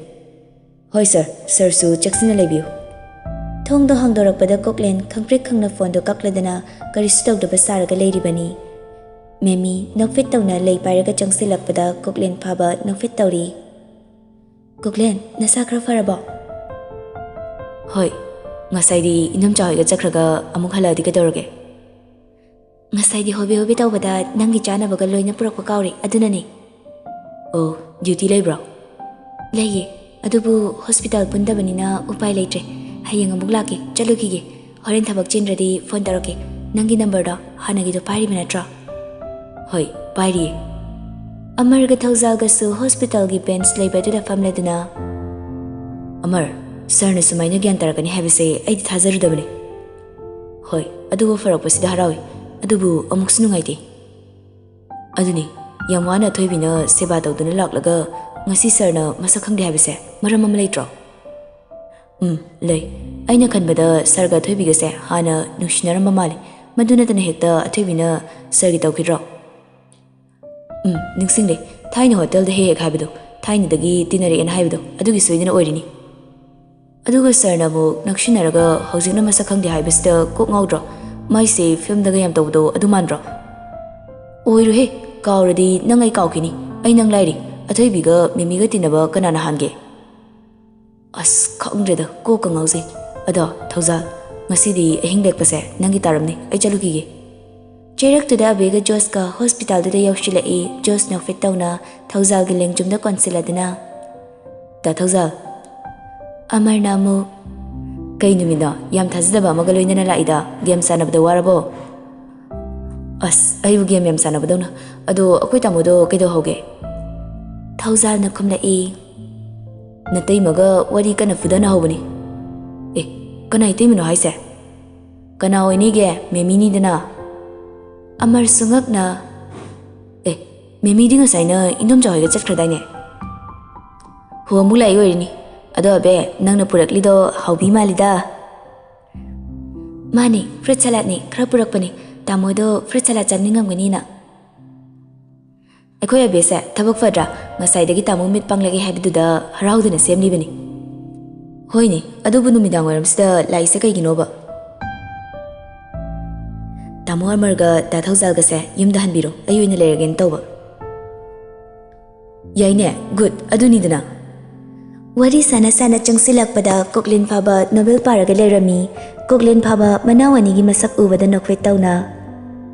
"ꯍꯣꯏ ꯁꯥꯔ, ꯁꯥꯔꯁꯨ ꯆꯦꯛꯁꯤꯟꯅ ꯂꯩꯕꯤꯌꯨ꯫" ꯊꯣꯡꯗꯣ ꯍꯥꯡꯗꯣꯔꯛꯄꯗ ꯀꯣꯛꯂꯦꯟ ꯈꯪꯄ꯭ꯔꯦꯛ ꯈꯪꯅ ꯐꯣꯟꯗꯣ ꯀꯛꯂꯗꯅ ꯀꯔꯤꯁꯨ ꯇꯧꯗꯕ ꯁꯥꯔꯒ ꯂꯩꯔꯤꯕꯅꯤ꯫ ꯃꯦꯃꯤ ꯅꯣꯛꯐꯦꯠ ꯇꯧꯅ ꯂꯩ ꯄꯥꯏꯔꯒ ꯆꯪꯁꯤꯜꯂꯛꯄꯗ ꯀꯣꯛꯂꯦꯟ ꯐꯥꯕ ꯅꯣꯛꯐꯦꯠ ꯇꯧꯔꯤ꯫ "ꯀꯣꯛꯂꯦꯟ, ꯅꯁꯥ ꯈꯔ ꯐꯔꯕꯣ?" "ꯍꯣꯏ, ꯉꯁꯥꯏꯗꯤ ꯏꯅꯝꯆꯥ ꯍꯣꯏꯒ ꯆꯠꯈ꯭ꯔꯒ ꯑꯃꯨꯛ ꯍꯜꯂꯛꯑꯗꯤ ꯀꯩꯗꯧꯔꯒꯦ?" "ꯉꯁꯥꯏꯗꯤ ꯍꯣꯕꯦ ꯍꯣꯕꯦ ꯇꯧꯕꯗ ꯅꯪꯒꯤ ꯆꯥꯅꯕꯒ ꯂꯣꯏꯅ ꯄꯨꯔꯛꯄ ꯀꯥꯎꯔꯦ, ꯑꯗꯨꯅꯅꯦ꯫" "ꯑꯣ, ꯗ꯭ꯌꯨꯇꯤ ꯂꯩꯕ꯭ꯔꯣ?" "ꯂꯩꯌꯦ, ꯑꯗꯨꯕꯨ ꯍꯣꯁꯄꯤꯇꯥꯜ ꯄꯨꯟꯗꯕꯅꯤꯅ ꯎꯄꯥꯏ ꯂꯩꯇ꯭ꯔꯦ꯫ ꯍꯌꯦꯡ ꯑꯃꯨꯛ ꯂꯥꯛꯀꯦ, ꯆꯠꯂꯨꯈꯤꯒꯦ꯫ ꯍꯣꯔꯦꯟ ꯊꯕꯛ ꯆꯤꯟꯗ꯭ꯔꯗꯤ ꯐꯣꯟ ꯇꯧꯔꯛꯀꯦ꯫ ꯅꯪꯒꯤ ꯅꯝꯕꯔꯗꯣ ꯍꯥꯟꯅꯒꯤꯗꯣ ꯄꯥꯏꯔꯤꯕ ꯅꯠꯇ꯭ꯔꯣ? ꯍꯣꯏ, ꯄꯥꯏꯔꯤꯌꯦ꯫ ꯑꯃꯔꯒ ꯊꯧꯖꯥꯜꯒꯁꯨ ꯍꯣꯁꯄꯤꯇꯥꯜꯒꯤ ꯕꯦꯟꯆ ꯂꯩꯕ ꯑꯗꯨꯗ ꯐꯝꯂꯗꯨꯅ, "ꯑꯃꯔ, ꯁꯥꯔꯅ ꯁꯨꯃꯥꯏꯅ ꯒ꯭ꯌꯥꯟ ꯇꯥꯔꯛꯀꯅꯤ ꯍꯥꯏꯕꯁꯦ ꯑꯩꯗꯤ ꯊꯥꯖꯔꯨꯗꯕꯅꯤ꯫ ꯍꯣꯏ, ꯑꯗꯨꯕꯨ ꯐꯔꯛꯄꯁꯤꯗ ꯍꯔꯥꯎꯏ, ꯑꯗꯨꯕꯨ ꯑꯃꯨꯛꯁꯨ ꯅꯨꯡꯉꯥꯏꯇꯦ꯫ ꯑꯗꯨꯅꯤ, ꯌꯥꯝ ꯋꯥꯅ ꯑꯊꯣꯏꯕꯤꯅ ꯁꯦꯕꯥ ꯇꯧꯗꯨꯅ ꯂꯥꯛꯂꯒ ꯉꯁꯤ ꯁꯥꯔꯅ ꯃꯁꯛ ꯈꯪꯗꯦ ꯍꯥꯏꯕꯁꯦ ꯃꯔꯝ ꯑꯃ ꯂꯩꯇ꯭ꯔꯣ?" "ꯎꯝ, ꯂꯩ꯫ ꯑꯩꯅ ꯈꯟꯕꯗ ꯁꯥꯔꯒ ꯑꯊꯣꯏꯕꯤꯒꯁꯦ ꯍꯥꯟꯅ ꯅꯨꯡꯁꯤꯅꯔꯝꯕ ꯃꯥꯜꯂꯦ꯫ ꯃꯗꯨ ꯅꯠꯇꯅ ꯍꯦꯛꯇ ꯑꯊꯣꯏꯕꯤꯅ ꯁꯥꯔꯒꯤ ꯇꯧꯈꯤꯗ꯭ꯔꯣ?" "ꯎꯝ, ꯅꯤꯡꯁꯤꯡꯂꯦ꯫ ꯊꯥꯏꯅ ꯍꯣꯇꯦꯜꯗ ꯍꯦꯛ ꯍꯦꯛ ꯍꯥꯏꯕꯗꯣ, ꯊꯥꯏꯅꯗꯒꯤ ꯇꯤꯟꯅꯔꯛꯑꯦꯅ ꯍꯥꯏꯕꯗꯣ, ꯑꯗꯨꯒꯤ ꯁꯣꯏꯗꯅ ꯑꯣꯏꯔꯤꯅꯤ꯫ ꯑꯗꯨꯒ ꯁꯥꯔꯅ ꯑꯃꯨꯛ ꯅꯛꯁꯤꯟꯅꯔꯒ ꯍꯧꯖꯤꯛꯅ ꯃꯁꯛ ꯈꯪꯗꯦ ꯍꯥꯏꯕꯁꯤꯗ ꯀꯣꯛ ꯉꯥꯎꯗ꯭ꯔꯣ? ꯃꯥꯏꯁꯦ ꯐꯤꯂꯝꯗꯒ ꯌꯥꯝ ꯇꯧꯕꯗꯣ ꯑꯗꯨ ꯃꯥꯟꯗ꯭ꯔꯣ?" "ꯑꯣꯏꯔꯣꯏꯍꯦ, ꯀꯥꯎꯔꯗꯤ ꯅꯪ ꯑꯩ ꯀꯥꯎꯈꯤꯅꯤ꯫ ꯑꯩ ꯅꯪ ꯂꯥꯏꯔꯤ, ꯑꯊꯣꯏꯕꯤꯒ ꯃꯤꯃꯤꯒ ꯇꯤꯟꯅꯕ ꯀꯅꯥꯅ ꯍꯥꯟꯒꯦ?" "ꯑꯁ, ꯈꯪꯗ꯭ꯔꯦꯗ, ꯀꯣꯛꯀ ꯉꯥꯎꯖꯩ꯫ ꯑꯗꯣ ꯊꯧꯖꯥꯜ, ꯉꯁꯤꯗꯤ ꯑꯍꯤꯡ ꯂꯦꯛꯄꯁꯦ ꯅꯪꯒꯤ ꯇꯥꯔꯝꯅꯤ, ꯑꯩ ꯆꯠꯂꯨꯈꯤꯒꯦ꯫" ꯆꯩꯔꯛꯇꯨꯗ ꯑꯕꯦꯒ ꯖꯣꯁꯀ ꯍꯣꯁꯄꯤꯇꯥꯜꯗꯨꯗ ꯌꯧꯁꯤꯜꯂꯛꯏ꯫ ꯖꯣꯁ ꯅꯣꯛꯐꯦꯠ ꯇꯧꯅ ꯊꯧꯖꯥꯜꯒꯤ ꯂꯦꯡꯖꯨꯝꯗ ꯀꯣꯟꯁꯤꯜꯂꯗꯨꯅ, "ꯗꯥ ꯊꯧꯖꯥꯜ, ꯑꯃꯔꯅ ꯑꯃꯨꯛ ꯀꯩ ꯅꯨꯃꯤꯠꯅꯣ? ꯌꯥꯝ ꯊꯥꯖꯗꯕ ꯑꯃꯒ ꯂꯣꯏꯅꯅ ꯂꯥꯛꯏꯗ꯫ ꯒꯦꯝ ꯁꯥꯟꯅꯕꯗ ꯋꯥꯔꯕꯣ?" "ꯑꯁ, ꯑꯩꯕꯨ ꯒꯦꯝ ꯌꯥꯝ ꯁꯥꯟꯅꯕꯗꯧꯅ꯫ ꯑꯗꯣ ꯑꯩꯈꯣꯏ ꯇꯥꯃꯣꯗꯣ ꯀꯩꯗꯧꯍꯧꯒꯦ?" ꯊꯧꯖꯥꯜꯅ ꯈꯨꯝꯂꯛꯏ꯫ "ꯅꯇꯩꯃꯒ ꯋꯥꯔꯤ ꯀꯟꯅ ꯐꯨꯗꯅꯍꯧꯕꯅꯤ꯫" "ꯑꯦ, ꯀꯅꯥ ꯏꯇꯩꯃꯅꯣ ꯍꯥꯏꯁꯦ?" "ꯀꯅꯥ ꯑꯣꯏꯅꯤꯒꯦ? ꯃꯦꯃꯤꯅꯤꯗꯅ꯫" ꯑꯃꯔꯁꯨ ꯉꯛꯅ, "ꯑꯦ, ꯃꯦꯃꯤꯗꯤ ꯉꯁꯥꯏꯅ ꯏꯟꯗꯣꯝꯆꯥ ꯍꯣꯏꯒ ꯆꯠꯈ꯭ꯔꯗꯥꯏꯅꯦ?" "ꯍꯣ, ꯑꯃꯨꯛ ꯂꯥꯛꯏ ꯑꯣꯏꯔꯤꯅꯤ꯫ ꯑꯗꯣ ꯑꯕꯦ, ꯅꯪꯅ ꯄꯨꯔꯛꯂꯤꯗꯣ ꯍꯥꯎꯕꯤ ꯃꯥꯜꯂꯤꯗ꯫" "ꯃꯥꯅꯦ, ꯐ꯭ꯔꯨꯠ ꯁꯂꯥꯗꯅꯦ, ꯈꯔ ꯄꯨꯔꯛꯄꯅꯦ꯫ ꯇꯥꯃꯣꯗꯣ ꯐ꯭ꯔꯨꯠ ꯁꯂꯥꯗ ꯆꯥꯅꯤꯡꯉꯝꯒꯅꯤꯅ꯫" ꯑꯩꯈꯣꯏ ꯑꯕꯦꯁꯦ ꯊꯕꯛ ꯐꯗ꯭ꯔꯥ? ꯉꯁꯥꯏꯗꯒꯤ ꯇꯥꯃꯣ ꯃꯤꯠ ꯄꯥꯡꯂꯛꯑꯦ ꯍꯥꯏꯕꯗꯨꯗ ꯍꯔꯥꯎꯗꯅ ꯁꯦꯝꯂꯤꯕꯅꯤ꯫ ꯍꯣꯏꯅꯦ, ꯑꯗꯨꯕꯨ ꯅꯨꯃꯤꯗꯥꯡ ꯋꯥꯏꯔꯝꯁꯤꯗ ꯂꯥꯛꯏꯁꯦ ꯀꯩꯒꯤꯅꯣꯕ? "ꯇꯥꯃꯣ ꯑꯃꯔꯒ ꯗꯥ ꯊꯧꯖꯥꯜꯒꯁꯦ ꯌꯨꯝꯗ ꯍꯟꯕꯤꯔꯣ, ꯑꯩ ꯑꯣꯏꯅ ꯂꯩꯔꯒꯦꯅ ꯇꯧꯕ꯫" "ꯌꯥꯏꯅꯦ, ꯒꯨꯗ, ꯑꯗꯨꯅꯤꯗꯅ꯫" ꯋꯥꯔꯤ ꯁꯥꯟꯅ ꯁꯥꯟꯅ ꯆꯪꯁꯤꯜꯂꯛꯄꯗ ꯀꯣꯛꯂꯦꯟ ꯐꯥꯕ ꯅꯣꯕꯦꯜ ꯄꯥꯔꯒ ꯂꯩꯔꯝꯃꯤ꯫ ꯀꯣꯛꯂꯦꯟ ꯐꯥꯕ ꯃꯅꯥꯎ ꯑꯅꯤꯒꯤ ꯃꯁꯛ ꯎꯕꯗ ꯅꯣꯛꯐꯦꯠ ꯇꯧꯅ,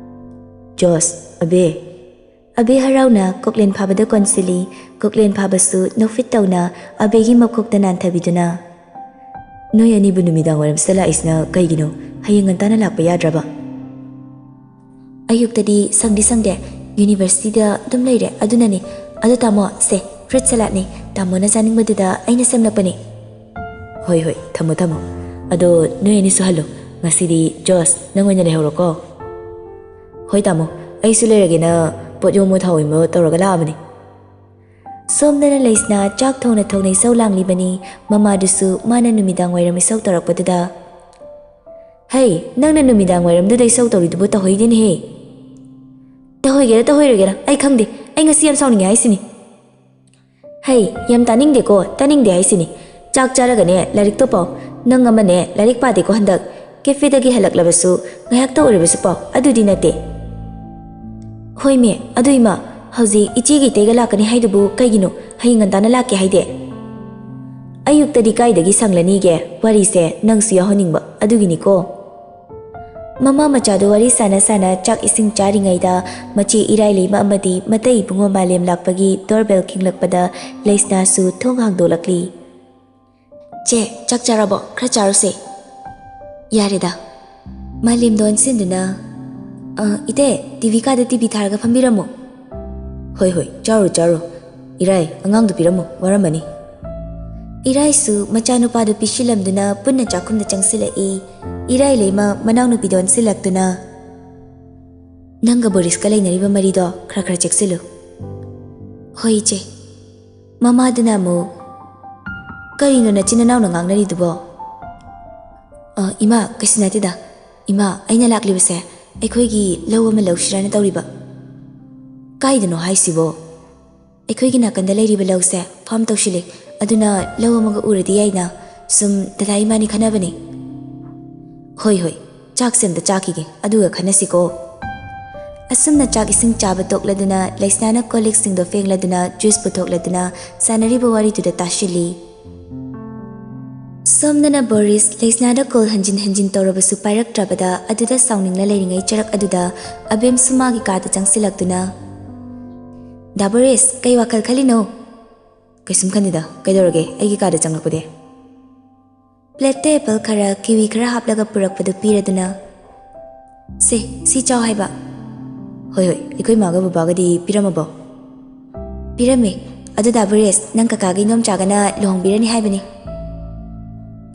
"ꯖꯣꯁ, ꯑꯕꯦ꯫" ꯑꯕꯦ ꯍꯔꯥꯎꯅ ꯀꯣꯛꯂꯦꯟ ꯐꯥꯕꯗ ꯀꯣꯟꯁꯤꯜꯂꯤ꯫ ꯀꯣꯛꯂꯦꯟ ꯐꯥꯕꯁꯨ ꯅꯣꯛꯐꯦꯠ ꯇꯧꯅ ꯑꯕꯦꯒꯤ ꯃꯀꯣꯛꯇ ꯅꯥꯟꯊꯕꯤꯗꯨꯅ, "ꯅꯣꯏ ꯑꯅꯤꯕꯨ ꯅꯨꯃꯤꯗꯥꯡ ꯋꯥꯏꯔꯝꯁꯤꯗ ꯂꯥꯛꯏꯁꯤꯅ ꯀꯩꯒꯤꯅꯣ? ꯍꯌꯦꯡ ꯉꯟꯇꯥꯅ ꯂꯥꯛꯄ ꯌꯥꯗ꯭ꯔꯕ?" ꯑꯌꯨꯛꯇꯗꯤ ꯁꯪꯗꯤ ꯁꯪꯗꯦ, ꯌꯨꯅꯤꯚꯔꯁꯤꯇꯤꯗ ꯑꯗꯨꯝ ꯂꯩꯔꯦ꯫ ꯑꯗꯨꯅꯅꯦ꯫ ꯑꯗꯣ ꯇꯥꯃꯣ, ꯁꯦ, ꯐ꯭ꯔꯨꯠ ꯁꯂꯥꯗꯅꯦ, ꯇꯥꯃꯣꯅ ꯆꯥꯅꯤꯡꯕꯗꯨꯗ ꯑꯩꯅ ꯁꯦꯝꯂꯛꯄꯅꯦ꯫ ꯍꯣꯏ ꯍꯣꯏ, ꯊꯝꯃꯣ ꯊꯝꯃꯣ꯫ ꯑꯗꯣ ꯅꯣꯏ ꯑꯅꯤꯁꯨ ꯍꯜꯂꯣ꯫ ꯉꯁꯤꯗꯤ ꯖꯣꯁ, ꯅꯪ ꯑꯣꯏꯅ ꯂꯩꯍꯧꯔꯣꯀꯣ꯫ ꯍꯣꯏ ꯇꯥꯃꯣ, ꯑꯩꯁꯨ ꯂꯩꯔꯒꯦꯅ ꯄꯣꯠ ꯌꯣꯝꯃꯣ ꯊꯥꯎ ꯌꯣꯝꯃꯣ ꯇꯧꯔꯒ ꯂꯥꯛꯑꯕꯅꯦ꯫ ꯁꯣꯝꯗꯅ ꯂꯩꯁꯅꯥ ꯆꯥꯛ ꯊꯣꯡꯅ ꯊꯣꯡꯅ ꯏꯁꯧ ꯂꯥꯡꯂꯤꯕꯅꯤ꯫ ꯃꯃꯥꯗꯨꯁꯨ ꯃꯥꯅ ꯅꯨꯃꯤꯗꯥꯡ ꯋꯥꯏꯔꯝ ꯏꯁꯧ ꯇꯧꯔꯛꯄꯗꯨꯗ, "ꯍꯩ, ꯅꯪꯅ ꯅꯨꯃꯤꯗꯥꯡ ꯋꯥꯏꯔꯝꯗꯨꯗ ꯏꯁꯧ ꯇꯧꯔꯤꯗꯨꯕꯨ ꯇꯧꯍꯩꯗꯦꯅꯦꯍꯦ"꯫ "ꯇꯧꯍꯩꯒꯦꯔꯥ ꯇꯧꯍꯩꯔꯣꯏꯒꯦꯔꯥ ꯑꯩ ꯈꯪꯗꯦ, ꯑꯩ ꯉꯁꯤ ꯌꯥꯝ ꯁꯥꯎꯅꯤꯡꯉꯦ ꯍꯥꯏꯁꯤꯅꯤ"꯫ "ꯍꯩ, ꯌꯥꯝ ꯇꯥꯅꯤꯡꯗꯦꯀꯣ, ꯇꯥꯅꯤꯡꯗꯦ ꯍꯥꯏꯁꯤꯅꯤ꯫ ꯆꯥꯛ ꯆꯥꯔꯒꯅꯦ ꯂꯥꯏꯔꯤꯛꯇꯣ ꯄꯥꯎ꯫ ꯅꯪ ꯑꯃꯅꯦ ꯂꯥꯏꯔꯤꯛ ꯄꯥꯗꯦꯀꯣ ꯍꯟꯗꯛ꯫ ꯀꯦꯐꯦꯗꯒꯤ ꯍꯜꯂꯛꯂꯕꯁꯨ ꯉꯥꯏꯍꯥꯛꯇ ꯑꯣꯏꯔꯕꯁꯨ ꯄꯥꯎ, ꯑꯗꯨꯗꯤ ꯅꯠꯇꯦ"꯫ "ꯍꯣꯏꯃꯦ, ꯑꯗꯨ ꯏꯃꯥ, ꯍꯧꯖꯤꯛ ꯏꯆꯦꯒꯤ ꯏꯇꯩꯒ ꯂꯥꯛꯀꯅꯤ ꯍꯥꯏꯗꯨꯕꯨ ꯀꯩꯒꯤꯅꯣ? ꯍꯌꯦꯡ ꯉꯟꯇꯥꯅ ꯂꯥꯛꯀꯦ ꯍꯥꯏꯗꯦ"꯫ "ꯑꯌꯨꯛꯇꯗꯤ ꯀꯥꯏꯗꯒꯤ ꯁꯪꯂꯅꯤꯒꯦ? ꯋꯥꯔꯤꯁꯦ ꯅꯪꯁꯨ ꯌꯥꯎꯍꯟꯅꯤꯡꯕ ꯑꯗꯨꯒꯤꯅꯤꯀꯣ"꯫ ꯃꯃꯥ ꯃꯆꯥꯗꯨ ꯋꯥꯔꯤ ꯁꯥꯟꯅ ꯁꯥꯟꯅ ꯆꯥꯛ ꯏꯁꯤꯡ ꯆꯥꯔꯤꯉꯩꯗ ꯃꯆꯦ ꯏꯔꯥꯏ ꯂꯩꯃ ꯑꯃꯗꯤ ꯃꯇꯩ ꯏꯕꯨꯡꯉꯣ ꯃꯥꯂꯦꯝ ꯂꯥꯛꯄꯒꯤ doorbell ꯈꯤꯡꯂꯛꯄꯗ ꯂꯩꯁꯅꯥꯁꯨ ꯊꯣꯡ ꯍꯥꯡꯗꯣꯛꯂꯛꯂꯤ꯫ "ꯆꯦ, ꯆꯥꯛ ꯆꯥꯔꯕꯣ? ꯈꯔ ꯆꯥꯔꯨꯁꯦ"꯫ "ꯌꯥꯔꯦꯗ"꯫ ꯃꯥꯂꯦꯝꯗꯣ ꯑꯣꯟꯁꯤꯟꯗꯨꯅ, "ꯑ, ꯏꯇꯩ, ꯇꯤꯚꯤ ꯀꯥꯗ ꯇꯤꯚꯤ ꯊꯥꯔꯒ ꯐꯝꯕꯤꯔꯝꯃꯣ"꯫ "ꯍꯣꯏ ꯍꯣꯏ, ꯆꯥꯔꯨ ꯆꯥꯔꯨ꯫ ꯏꯔꯥꯏ, ꯑꯉꯥꯡꯗꯨ ꯄꯤꯔꯝꯃꯨ, ꯋꯥꯔꯝꯃꯅꯤ"꯫ ꯏꯔꯥꯏꯁꯨ ꯃꯆꯥꯅꯨꯄꯥꯗꯨ ꯄꯤꯁꯤꯜꯂꯝꯗꯨꯅ ꯄꯨꯟꯅ ꯆꯥꯛꯈꯨꯝꯗ ꯆꯪꯁꯤꯜꯂꯛꯏ꯫ ꯏꯔꯥꯏ ꯂꯩꯃ ꯃꯅꯥꯎꯅꯨꯄꯤꯗꯣ ꯑꯣꯟꯁꯤꯜꯂꯛꯇꯨꯅ, "ꯅꯪꯒ ꯕꯣꯔꯤꯁꯀ ꯂꯩꯅꯔꯤꯕ ꯃꯔꯤꯗꯣ ꯈꯔ ꯈꯔ ꯆꯦꯛꯁꯤꯜꯂꯨ"꯫ "ꯍꯣꯏ ꯏꯆꯦ"꯫ ꯃꯃꯥꯗꯨꯅ ꯑꯃꯨꯛ, "ꯀꯔꯤꯅꯣ ꯅꯆꯤꯟ ꯅꯅꯥꯎꯅ ꯉꯥꯡꯅꯔꯤꯗꯨꯕꯣ?" "ꯑ, ꯏꯃꯥ, ꯀꯩꯁꯨ ꯅꯠꯇꯦꯗ꯫ ꯏꯃꯥ, ꯑꯩꯅ ꯂꯥꯛꯂꯤꯕꯁꯦ ꯑꯩꯈꯣꯏꯒꯤ ꯂꯧ ꯑꯃ ꯂꯧꯁꯤꯔꯥꯅ ꯇꯧꯔꯤꯕ"꯫ "ꯀꯥꯏꯗꯅꯣ ꯍꯥꯏꯁꯤꯕꯣ?" "ꯑꯩꯈꯣꯏꯒꯤ ꯅꯥꯀꯟꯗ ꯂꯩꯔꯤꯕ ꯂꯧꯁꯦ farm ꯇꯧꯁꯤꯜꯂꯤ, ꯑꯗꯨꯅ ꯂꯧ ꯑꯃꯒ ꯎꯔꯗꯤ ꯌꯥꯏꯅ ꯁꯨꯝ ꯗꯗꯥ ꯏꯕꯥꯅꯤ ꯈꯟꯅꯕꯅꯤ"꯫ "ꯍꯣꯏ ꯍꯣꯏ, ꯆꯥꯛꯁꯦ ꯑꯝꯇ ꯆꯥꯈꯤꯒꯦ, ꯑꯗꯨꯒ ꯈꯟꯅꯁꯤꯀꯣ"꯫ ꯑꯁꯨꯝꯅ ꯆꯥꯛ ꯏꯁꯤꯡ ꯆꯥꯕ ꯇꯣꯛꯂꯗꯨꯅ ꯂꯩꯁꯅꯥꯅ ꯀꯣꯜ ꯂꯤꯛꯁꯤꯡꯗꯣ ꯐꯦꯡꯂꯗꯨꯅ ꯖꯨꯏꯁ ꯄꯨꯊꯣꯛꯂꯗꯨꯅ ꯁꯥꯟꯅꯔꯤꯕ ꯋꯥꯔꯤꯗꯨꯗ ꯇꯥꯁꯤꯜꯂꯤ꯫ ꯁꯣꯝꯗꯅ ꯕꯣꯔꯤꯁ ꯂꯩꯁꯅꯥꯗ ꯀꯣꯜ ꯍꯟꯖꯤꯟ ꯍꯟꯖꯤꯟ ꯇꯧꯔꯕꯁꯨ ꯄꯥꯏꯔꯛꯇ꯭ꯔꯕꯗ ꯑꯗꯨꯗ ꯁꯥꯎꯅꯤꯡꯅ ꯂꯩꯔꯤꯉꯩ ꯆꯔꯛ ꯑꯗꯨꯗ ꯑꯕꯦꯝꯁꯨ ꯃꯥꯒꯤ ꯀꯥꯗ ꯆꯪꯁꯤꯜꯂꯛꯇꯨꯅ, "ꯗꯥ ꯕꯣꯔꯤꯁ, ꯀꯩ ꯋꯥꯈꯜ ꯈꯜꯂꯤꯅꯣ?" "ꯀꯩꯁꯨꯝ ꯈꯟꯗꯦꯗ, ꯀꯩꯗꯧꯔꯒꯦ ꯑꯩꯒꯤ ꯀꯥꯗ ꯆꯪꯂꯛꯄꯗꯤ?" ꯄ꯭ꯂꯦꯠꯇ ꯑꯦꯄꯜ ꯈꯔ, ꯀꯤꯋꯤ ꯈꯔ ꯍꯥꯞꯂꯒ ꯄꯨꯔꯛꯄꯗꯨ ꯄꯤꯔꯗꯨꯅ, "ꯁꯦ, ꯁꯤ ꯆꯥꯎ ꯍꯥꯏꯕ"꯫ "ꯍꯣꯏ, ꯍꯣꯏ, ꯑꯩꯈꯣꯏ ꯃꯥꯒ ꯕꯕꯥꯒꯗꯤ ꯄꯤꯔꯝꯃꯕꯣ?" "ꯄꯤꯔꯝꯃꯦ꯫ ꯑꯗꯨꯗ ꯕ꯭ꯔꯦꯁ, ꯅꯪ ꯀꯀꯥꯒꯤ ꯏꯗꯣꯝꯆꯥꯒꯅ ꯂꯨꯍꯣꯡꯕꯤꯔꯅꯤ ꯍꯥꯏꯕꯅꯤ꯫"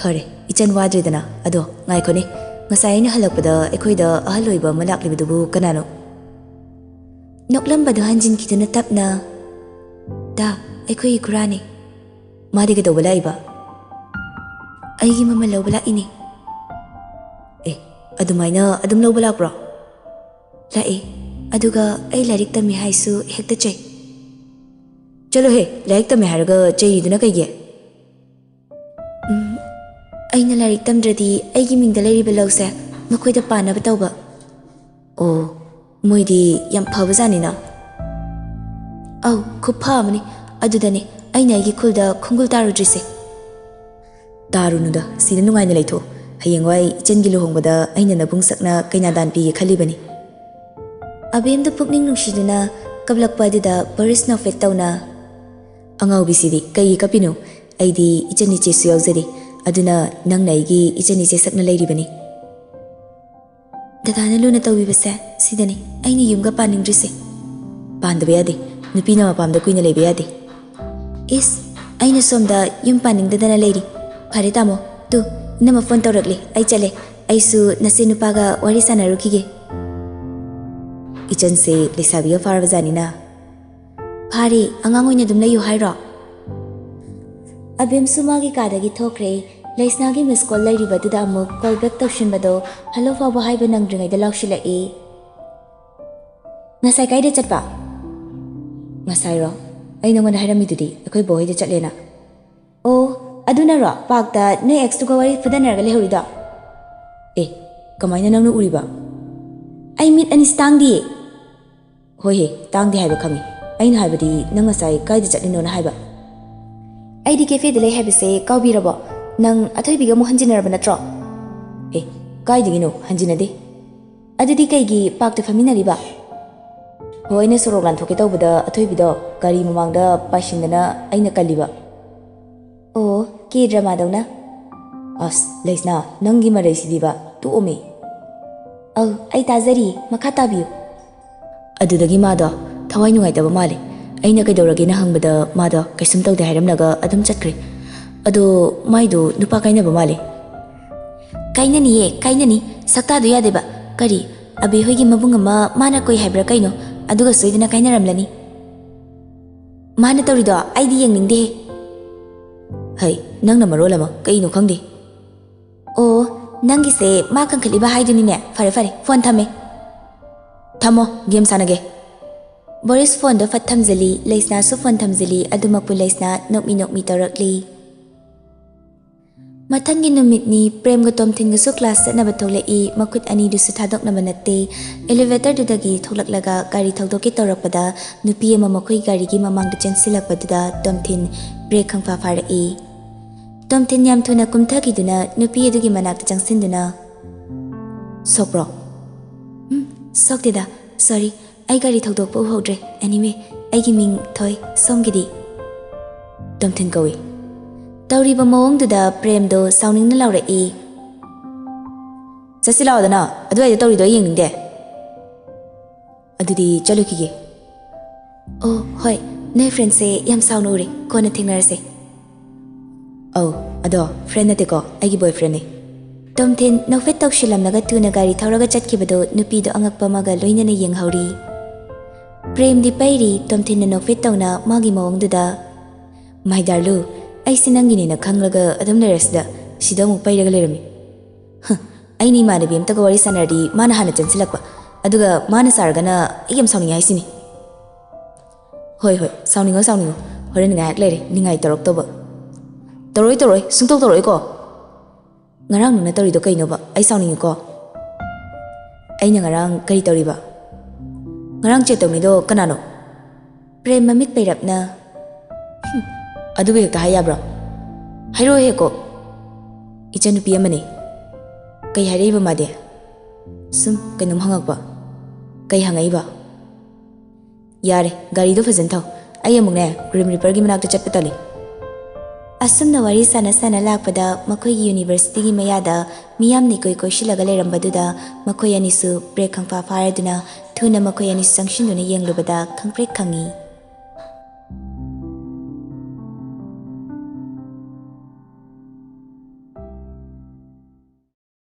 "ꯐꯔꯦ, ꯏꯆꯟ ꯋꯥꯗ꯭ꯔꯦꯗꯅ꯫ ꯑꯗꯣ ꯉꯥꯏꯈꯣꯅꯦ, ꯉꯁꯥꯏ ꯑꯩꯅ ꯍꯜꯂꯛꯄꯗ ꯑꯩꯈꯣꯏꯗ ꯑꯍꯜ ꯑꯣꯏꯕ ꯑꯃ ꯂꯥꯛꯂꯤꯕꯗꯨꯕꯨ ꯀꯅꯥꯅꯣ?" ꯅꯣꯛꯂꯝꯕꯗꯨ ꯍꯟꯖꯤꯟꯈꯤꯗꯨꯅ ꯇꯞꯅ, "ꯗꯥ, ꯑꯩꯈꯣꯏꯒꯤ ꯈꯨꯔꯥꯅꯦ꯫" "ꯃꯥꯗꯤ ꯀꯩꯗꯧꯕ ꯂꯥꯛꯏꯕ?" "ꯑꯩꯒꯤ ꯃꯃꯜ ꯂꯧꯕ ꯂꯥꯛꯏꯅꯦ꯫" "ꯑꯦ, ꯑꯗꯨꯃꯥꯏꯅ ꯑꯗꯨꯝ ꯂꯧꯕ ꯂꯥꯛꯄ꯭ꯔꯣ?" "ꯂꯥꯛꯑꯦ, ꯑꯗꯨꯒ ꯑꯩ ꯂꯥꯏꯔꯤꯛ ꯇꯝꯃꯤ ꯍꯥꯏꯁꯨ ꯍꯦꯛꯇ ꯆꯩ꯫" "ꯆꯠꯂꯣꯍꯦ, ꯂꯥꯏꯔꯤꯛ ꯇꯝꯃꯤ ꯍꯥꯏꯔꯒ ꯆꯩꯔꯤꯗꯨꯅ ꯀꯩꯒꯤ?" "ꯎꯝ, ꯑꯩꯅ ꯂꯥꯏꯔꯤꯛ ꯇꯝꯗ꯭ꯔꯗꯤ ꯑꯩꯒꯤ ꯃꯤꯡꯗ ꯂꯩꯔꯤꯕ ꯂꯧꯁꯦ ꯃꯈꯣꯏꯗ ꯄꯥꯟꯅꯕ ꯇꯧꯕ꯫" "ꯑꯣ, ꯃꯣꯏꯗꯤ ꯌꯥꯝ ꯐꯕꯖꯥꯠꯅꯤꯅ꯫" "ꯑꯧ, ꯈꯨꯐ ꯑꯃꯅꯤ꯫ ꯑꯗꯨꯗꯅꯦ ꯑꯩꯅ ꯑꯩꯒꯤ ꯈꯨꯜꯗ ꯈꯣꯡꯒꯨꯜ ꯇꯥꯔꯨꯗ꯭ꯔꯤꯁꯦ꯫" "ꯇꯥꯔꯨꯅꯨꯗ, ꯁꯤꯗ ꯅꯨꯡꯉꯥꯏꯅ ꯂꯩꯊꯣꯛꯎ꯫ ꯍꯌꯦꯡꯋꯥꯏ ꯏꯆꯟꯒꯤ ꯂꯨꯍꯣꯡꯕꯗ ꯑꯩꯅ ꯅꯕꯨꯡ ꯁꯛꯅ ꯀꯩꯅꯥꯗꯥꯟ ꯄꯤꯒꯦ ꯈꯜꯂꯤꯕꯅꯤ꯫" ꯑꯕꯦꯝꯗꯨ ꯄꯨꯛꯅꯤꯡ ꯅꯨꯡꯁꯤꯗꯨꯅ ꯀꯞꯂꯛꯄ ꯑꯗꯨꯗ ꯕꯣꯔꯤꯁ ꯅꯣꯐꯦꯠ ꯇꯧꯅ, "ꯑꯉꯥꯎꯕꯤꯁꯤꯗꯤ ꯀꯩꯒꯤ ꯀꯞꯄꯤꯅꯣ? ꯑꯩꯗꯤ ꯏꯆꯟ ꯏꯆꯦꯁꯨ ꯌꯥꯎꯖꯔꯤ꯫ ꯑꯗꯨꯅ ꯅꯪꯅ ꯑꯩꯒꯤ ꯏꯆꯟ ꯏꯆꯦ ꯁꯛꯅ ꯂꯩꯔꯤꯕꯅꯤ꯫" "ꯗꯗꯥꯅ ꯂꯨꯅ ꯇꯧꯕꯤꯕꯁꯦ ꯁꯤꯗꯅꯤ ꯑꯩꯅ ꯌꯨꯝꯒ ꯄꯥꯅꯤꯡꯗ꯭ꯔꯤꯁꯦ꯫" "ꯄꯥꯟꯗꯕ ꯌꯥꯗꯦ꯫ ꯅꯨꯄꯤꯅ ꯃꯄꯥꯝꯗ ꯀꯨꯏꯅ ꯂꯩꯕ ꯌꯥꯗꯦ꯫" "ꯏꯁ, ꯑꯩꯅ ꯁꯣꯝꯗ ꯌꯨꯝ ꯄꯥꯅꯤꯡꯗꯗꯅ ꯂꯩꯔꯤ꯫ ꯐꯔꯦ ꯇꯥꯃꯣ, ꯇꯨ, ꯏꯅꯝꯃ ꯐꯣꯟ ꯇꯧꯔꯛꯂꯦ, ꯑꯩ ꯆꯠꯂꯦ꯫ ꯑꯩꯁꯨ ꯅꯆꯦ ꯅꯨꯄꯥꯒ ꯋꯥꯔꯤ ꯁꯥꯟꯅꯔꯨꯈꯤꯒꯦ꯫" "ꯏꯆꯟꯁꯦ ꯂꯩꯁꯥꯕꯤꯒ ꯐꯥꯔꯕꯖꯥꯠꯅꯤꯅ꯫" "ꯐꯥꯔꯦ, ꯑꯉꯥꯡ ꯑꯣꯏꯅ ꯑꯗꯨꯝ ꯂꯩꯌꯨ ꯍꯥꯏꯔꯣ?" ꯑꯕꯦꯝꯁꯨ ꯃꯥꯒꯤ ꯀꯥꯗꯒꯤ ꯊꯣꯛꯈ꯭ꯔꯦ꯫ ꯂꯩꯁꯅꯥꯒꯤ ꯃꯤꯁ ꯀꯣꯜ ꯂꯩꯔꯤꯕꯗꯨꯗ ꯑꯃꯨꯛ ꯀꯣꯜ ꯕꯦꯛ ꯇꯧꯁꯤꯟꯕꯗꯣ ꯍꯜꯂꯣ ꯐꯥꯎꯕ ꯍꯥꯏꯕ ꯅꯪꯗ꯭ꯔꯤꯉꯩꯗ ꯂꯥꯎꯁꯤꯜꯂꯛꯏ꯫ "ꯉꯁꯥꯏ ꯀꯥꯏꯗ ꯆꯠꯄ?" "ꯉꯁꯥꯏꯔꯣ? ꯑꯩ ꯅꯉꯣꯟꯗ ꯍꯥꯏꯔꯝꯃꯤꯗꯨꯗꯤ, ꯑꯩꯈꯣꯏ ꯕꯣꯍꯣꯏꯗ ꯆꯠꯂꯦꯅ꯫" "ꯑꯣ, ꯑꯗꯨꯅꯔꯣ ꯄꯥꯔꯛꯇ ꯅꯣꯏ ꯑꯦꯛꯁꯇꯨꯒ ꯋꯥꯔꯤ ꯐꯨꯗꯅꯔꯒ ꯂꯩꯍꯧꯔꯤꯗꯣ?" "ꯑꯦ, ꯀꯃꯥꯏꯅ ꯅꯪꯅ ꯎꯔꯤꯕ?" "ꯑꯩ ꯃꯤꯠ ꯑꯅꯤꯁꯤ ꯇꯥꯡꯗꯤꯌꯦ꯫" "ꯍꯣꯏꯍꯦ, ꯇꯥꯡꯗꯦ ꯍꯥꯏꯕ ꯈꯪꯉꯤ꯫ ꯑꯩꯅ ꯍꯥꯏꯕꯗꯤ ꯅꯪ ꯉꯁꯥꯏ ꯀꯥꯏꯗ ꯆꯠꯂꯤꯅꯣꯅ ꯍꯥꯏꯕ꯫" "ꯑꯩꯗꯤ ꯀꯦꯐꯦꯗ ꯂꯩ ꯍꯥꯏꯕꯁꯦ ꯀꯥꯎꯕꯤꯔꯕꯣ? ꯅꯪ ꯑꯊꯣꯏꯕꯤꯒ ꯑꯃꯨꯛ ꯍꯟꯖꯤꯟꯅꯔꯕ ꯅꯠꯇ꯭ꯔꯣ?" "ꯑꯦ, ꯀꯥꯏꯗꯒꯤꯅꯣ? ꯍꯟꯖꯤꯟꯅꯗꯦ꯫" "ꯑꯗꯨꯗꯤ ꯀꯩꯒꯤ ꯄꯥꯔꯛꯇ ꯐꯝꯃꯤꯟꯅꯔꯤꯕ?" "ꯍꯣ, ꯑꯩꯅ ꯁꯣꯔꯣꯛ ꯂꯥꯟꯊꯣꯛꯀꯦ ꯇꯧꯕꯗ ꯑꯊꯣꯏꯕꯤꯗꯣ ꯒꯥꯔꯤ ꯃꯃꯥꯡꯗ ꯄꯥꯏꯁꯤꯟꯗꯅ ꯑꯩꯅ ꯀꯜꯂꯤꯕ꯫" "ꯑꯣ, ꯀꯦ ꯗ꯭ꯔꯃꯥꯗꯧꯅ?" "ꯑꯁ, ꯂꯩꯁꯅꯥ, ꯅꯪꯒꯤ ꯃꯔꯩꯁꯤꯗꯤꯕ, ꯇꯣꯛꯑꯣꯃꯤ꯫" "ꯑꯧ, ꯑꯩ ꯇꯥꯖꯔꯤꯌꯦ, ꯃꯈꯥ ꯇꯥꯕꯤꯌꯨ꯫" ꯑꯗꯨꯗꯒꯤ ꯃꯥꯗꯣ ꯊꯋꯥꯏ ꯅꯨꯡꯉꯥꯏꯇꯕ ꯃꯥꯜꯂꯦ꯫ ꯑꯩꯅ ꯀꯩꯗꯧꯔꯒꯦꯅ ꯍꯪꯕꯗ ꯃꯥꯗꯣ ꯀꯩꯁꯨꯝ ꯇꯧꯗꯦ ꯍꯥꯏꯔꯝꯂꯒ ꯑꯗꯨꯝ ꯆꯠꯈ꯭ꯔꯦ꯫ ꯑꯗꯣ ꯃꯥꯏꯗꯣ ꯅꯨꯄꯥ ꯀꯥꯏꯅꯕ ꯃꯥꯜꯂꯦ꯫ ꯀꯥꯏꯅꯅꯤꯌꯦ, ꯀꯥꯏꯅꯅꯤ꯫ ꯁꯛꯇꯥꯗꯣ ꯌꯥꯗꯦꯕ꯫ ꯀꯔꯤ, ꯑꯕꯤ ꯍꯣꯏꯒꯤ ꯃꯕꯨꯡ ꯑꯃ ꯃꯥꯅ ꯀꯣꯏ ꯍꯥꯏꯕ꯭ꯔꯥ ꯀꯩꯅꯣ, ꯑꯗꯨꯒ ꯁꯣꯏꯗꯅ ꯀꯥꯏꯅꯔꯝꯂꯅꯤ꯫ ꯃꯥꯅ ꯇꯧꯔꯤꯗꯣ ꯑꯩꯗꯤ ꯌꯦꯡꯅꯤꯡꯗꯦꯍꯦ꯫ ꯍꯩ, ꯅꯪꯅ ꯃꯔꯣꯜ ꯑꯃ ꯀꯩꯅꯣ ꯈꯪꯗꯦ꯫ ꯑꯣ, ꯅꯪꯒꯤꯁꯦ ꯃꯥ ꯀꯟꯈꯠꯂꯤꯕ ꯍꯥꯏꯗꯨꯅꯤꯅꯦ꯫ ꯐꯔꯦ ꯐꯔꯦ, ꯐꯣꯟ ꯊꯝꯃꯦ꯫ ꯊꯝꯃꯣ, ꯒꯦꯝ ꯁꯥꯟꯅꯒꯦ꯫ ꯕꯣꯔꯤꯁ ꯐꯣꯟꯗꯣ ꯐꯠ ꯊꯝꯖꯤꯜꯂꯤ, ꯂꯩꯁꯅꯥꯁꯨ ꯐꯣꯟ ꯊꯝꯖꯤꯜꯂꯤ꯫ ꯑꯗꯨꯃꯛꯄꯨ ꯂꯩꯁꯅꯥ ꯅꯣꯛꯃꯤ ꯅꯣꯛꯃꯤ ꯇꯧꯔꯛꯂꯤ꯫ ꯃꯊꯪꯒꯤ ꯅꯨꯃꯤꯠꯅꯤ꯫ ꯄ꯭ꯔꯦꯝꯒ ꯇꯣꯝꯊꯤꯟꯒꯁꯨ ꯀ꯭ꯂꯥꯁ ꯆꯠꯅꯕ ꯊꯣꯛꯂꯛꯏ꯫ ꯃꯈꯨꯠ ꯑꯅꯤꯗꯨꯁꯨ ꯊꯥꯗꯣꯛꯅꯕ ꯅꯠꯇꯦ꯫ ꯑꯦꯂꯤꯚꯦꯇꯔꯗꯨꯗꯒꯤ ꯊꯣꯛꯂꯛꯂꯒ ꯒꯥꯔꯤ ꯊꯧꯗꯣꯛꯀꯦ ꯇꯧꯔꯛꯄꯗ ꯅꯨꯄꯤ ꯑꯃ ꯃꯈꯣꯏ ꯒꯥꯔꯤꯒꯤ ꯃꯃꯥꯡꯗ ꯆꯦꯟꯁꯤꯜꯂꯛꯄꯗꯨꯗ ꯇꯣꯝꯊꯤꯟ ꯕ꯭ꯔꯦꯛ ꯈꯪꯐꯥ ꯐꯥꯔꯛꯏ꯫ ꯇꯣꯝꯊꯤꯟ ꯌꯥꯝ ꯊꯨꯅ ꯀꯨꯝꯊꯈꯤꯗꯨꯅ ꯅꯨꯄꯤ ꯑꯗꯨꯒꯤ ꯃꯅꯥꯛꯇ ꯆꯪꯁꯤꯟꯗꯨꯅ, "ꯁꯣꯛꯄ꯭ꯔꯣ?" "ꯎꯝ, ꯁꯣꯛꯇꯦꯗ꯫ ꯁꯣꯔꯤ, ꯑꯩ ꯒꯥꯔꯤ ꯊꯧꯗꯣꯛꯄ ꯎꯍꯧꯗ꯭ꯔꯦ꯫ ꯑꯦꯅꯤꯋꯦ, ꯑꯩꯒꯤ ꯃꯤꯡ ꯊꯣꯏ, ꯁꯣꯝꯒꯤꯗꯤ?" "ꯇꯣꯝꯊꯤꯟ ꯀꯧꯏ꯫" ꯇꯧꯔꯤꯕ ꯃꯑꯣꯡꯗꯨꯗ ꯄ꯭ꯔꯦꯝꯗꯣ ꯁꯥꯎꯅꯤꯡꯅ ꯂꯥꯎꯔꯛꯏ, "ꯆꯠꯁꯤ ꯂꯥꯛꯑꯣꯗꯅ, ꯑꯗꯨꯋꯥꯏꯗ ꯇꯧꯔꯤꯗꯣ ꯑꯩ ꯌꯦꯡꯅꯤꯡꯗꯦ꯫ ꯑꯗꯨꯗꯤ ꯆꯠꯂꯨꯈꯤꯒꯦ꯫" "ꯑꯣ ꯍꯣꯏ, ꯅꯣꯏ ꯐ꯭ꯔꯦꯟꯁꯦ ꯌꯥꯝ ꯁꯥꯎꯅ ꯎꯔꯦ, ꯀꯣꯟꯅ ꯊꯦꯡꯅꯔꯁꯦ꯫" "ꯑꯧ, ꯑꯗꯣ ꯐ꯭ꯔꯦꯟ ꯅꯠꯇꯦꯀꯣ, ꯑꯩꯒꯤ ꯕꯣꯏꯐ꯭ꯔꯦꯟꯅꯦ꯫" ꯇꯣꯝꯊꯤꯟ ꯅꯣꯛꯐꯦꯠ ꯇꯧꯁꯤꯜꯂꯝꯂꯒ ꯊꯨꯅ ꯒꯥꯔꯤ ꯊꯧꯔꯒ ꯆꯠꯈꯤꯕꯗꯨ ꯅꯨꯄꯤꯗꯣ ꯑꯉꯛꯄ ꯑꯃꯒ ꯂꯣꯏꯅꯅ ꯌꯦꯡꯍꯧꯔꯤ꯫ ꯄ꯭ꯔꯦꯝꯗꯤ ꯄꯩꯔꯤ, ꯇꯣꯝꯊꯤꯟꯅ ꯅꯣꯛꯐꯦꯠ ꯇꯧꯅ ꯃꯥꯒꯤ ꯃꯑꯣꯡꯗꯨꯗ, "ꯃꯥꯏ ꯗꯥꯔꯂꯨ, ꯑꯩꯁꯦ ꯅꯪꯒꯤꯅꯦꯅ ꯈꯪꯂꯒ ꯑꯗꯨꯝ ꯂꯩꯔꯁꯤꯗ, ꯁꯤꯗ ꯑꯃꯨꯛ ꯄꯩꯔꯒ ꯂꯩꯔꯝꯃꯤ꯫ ꯍ, ꯑꯩꯅ ꯏꯃꯥꯟꯅꯕꯤ ꯑꯝꯇꯒ ꯋꯥꯔꯤ ꯁꯥꯟꯅꯔꯗꯤ ꯃꯥꯅ ꯍꯥꯟꯅ ꯆꯦꯟꯁꯤꯜꯂꯛꯄ, ꯑꯗꯨꯒ ꯃꯥꯅ ꯁꯥꯔꯒꯅ ꯑꯩ ꯌꯥꯝ ꯁꯥꯎꯅꯤꯡꯉꯦ ꯍꯥꯏꯁꯤꯅꯤ꯫" "ꯍꯣꯏ ꯍꯣꯏ, ꯁꯥꯎꯅꯤꯡꯉꯣ ꯁꯥꯎꯅꯤꯡꯉꯣ, ꯍꯣꯔꯦꯟ ꯉꯥꯏꯍꯥꯛ ꯂꯩꯔꯦ ꯅꯤꯡꯉꯥꯏ ꯇꯧꯔꯛꯇꯧꯕ꯫" "ꯇꯧꯔꯣꯏ ꯇꯧꯔꯣꯏ, ꯁꯨꯡꯇꯧ ꯇꯧꯔꯣꯏꯀꯣ꯫" "ꯉꯔꯥꯡ ꯅꯪꯅ ꯇꯧꯔꯤꯗꯣ ꯀꯩꯅꯣꯕ? ꯑꯩ ꯁꯥꯎꯅꯤꯡꯉꯤꯀꯣ꯫" "ꯑꯩꯅ ꯉꯔꯥꯡ ꯀꯔꯤ ꯇꯧꯔꯤꯕ?" "ꯉꯔꯥꯡ ꯆꯦꯠ ꯇꯧꯅꯩꯗꯣ ꯀꯅꯥꯅꯣ?" ꯄ꯭ꯔꯦꯝ ꯃꯃꯤꯠ ꯄꯩꯔꯞꯅ, "ꯍꯨꯝ, ꯑꯗꯨꯕꯨ ꯍꯦꯛꯇ ꯍꯥꯏ ꯌꯥꯕ꯭ꯔꯣ? ꯍꯥꯏꯔꯛꯑꯣ ꯍꯦꯛꯀꯣ꯫" "ꯏꯆꯟꯅꯨꯄꯤ ꯑꯃꯅꯤ꯫" "ꯀꯩ ꯍꯥꯏꯔꯛꯏꯕ ꯃꯥꯗꯤ?" "ꯁꯨꯝ ꯀꯩꯅꯣꯝ ꯍꯪꯉꯛꯄ꯫" "ꯀꯩ ꯍꯪꯉꯛꯏꯕ?" "ꯌꯥꯔꯦ, ꯒꯥꯔꯤꯗꯣ ꯐꯖꯅ ꯊꯧ꯫ ꯑꯩ ꯑꯃꯨꯛꯅꯦ, ꯒ꯭ꯔꯤꯝ ꯔꯤꯄꯔꯒꯤ ꯃꯅꯥꯛꯇ ꯆꯠꯄ ꯇꯜꯂꯤ꯫" ꯑꯁꯨꯝꯅ ꯋꯥꯔꯤ ꯁꯥꯟꯅ ꯁꯥꯟꯅ ꯂꯥꯛꯄꯗ ꯃꯈꯣꯏꯒꯤ ꯌꯨꯅꯤꯚꯔꯁꯤꯇꯤꯒꯤ ꯃꯌꯥꯗ ꯃꯤꯌꯥꯝꯅ ꯏꯀꯣꯏ ꯀꯣꯏꯁꯤꯜꯂꯒ ꯂꯩꯔꯝꯕꯗꯨꯗ ꯃꯈꯣꯏ ꯑꯅꯤꯁꯨ ꯕ꯭ꯔꯦꯛ ꯈꯪꯐꯥ ꯐꯥꯔꯗꯨꯅ ꯊꯨꯅ ꯃꯈꯣꯏ ꯑꯅꯤ ꯆꯪꯁꯤꯟꯗꯨꯅ ꯌꯦꯡꯂꯨꯕꯗ ꯈꯪꯄ꯭ꯔꯦꯛ ꯈꯪꯏ꯫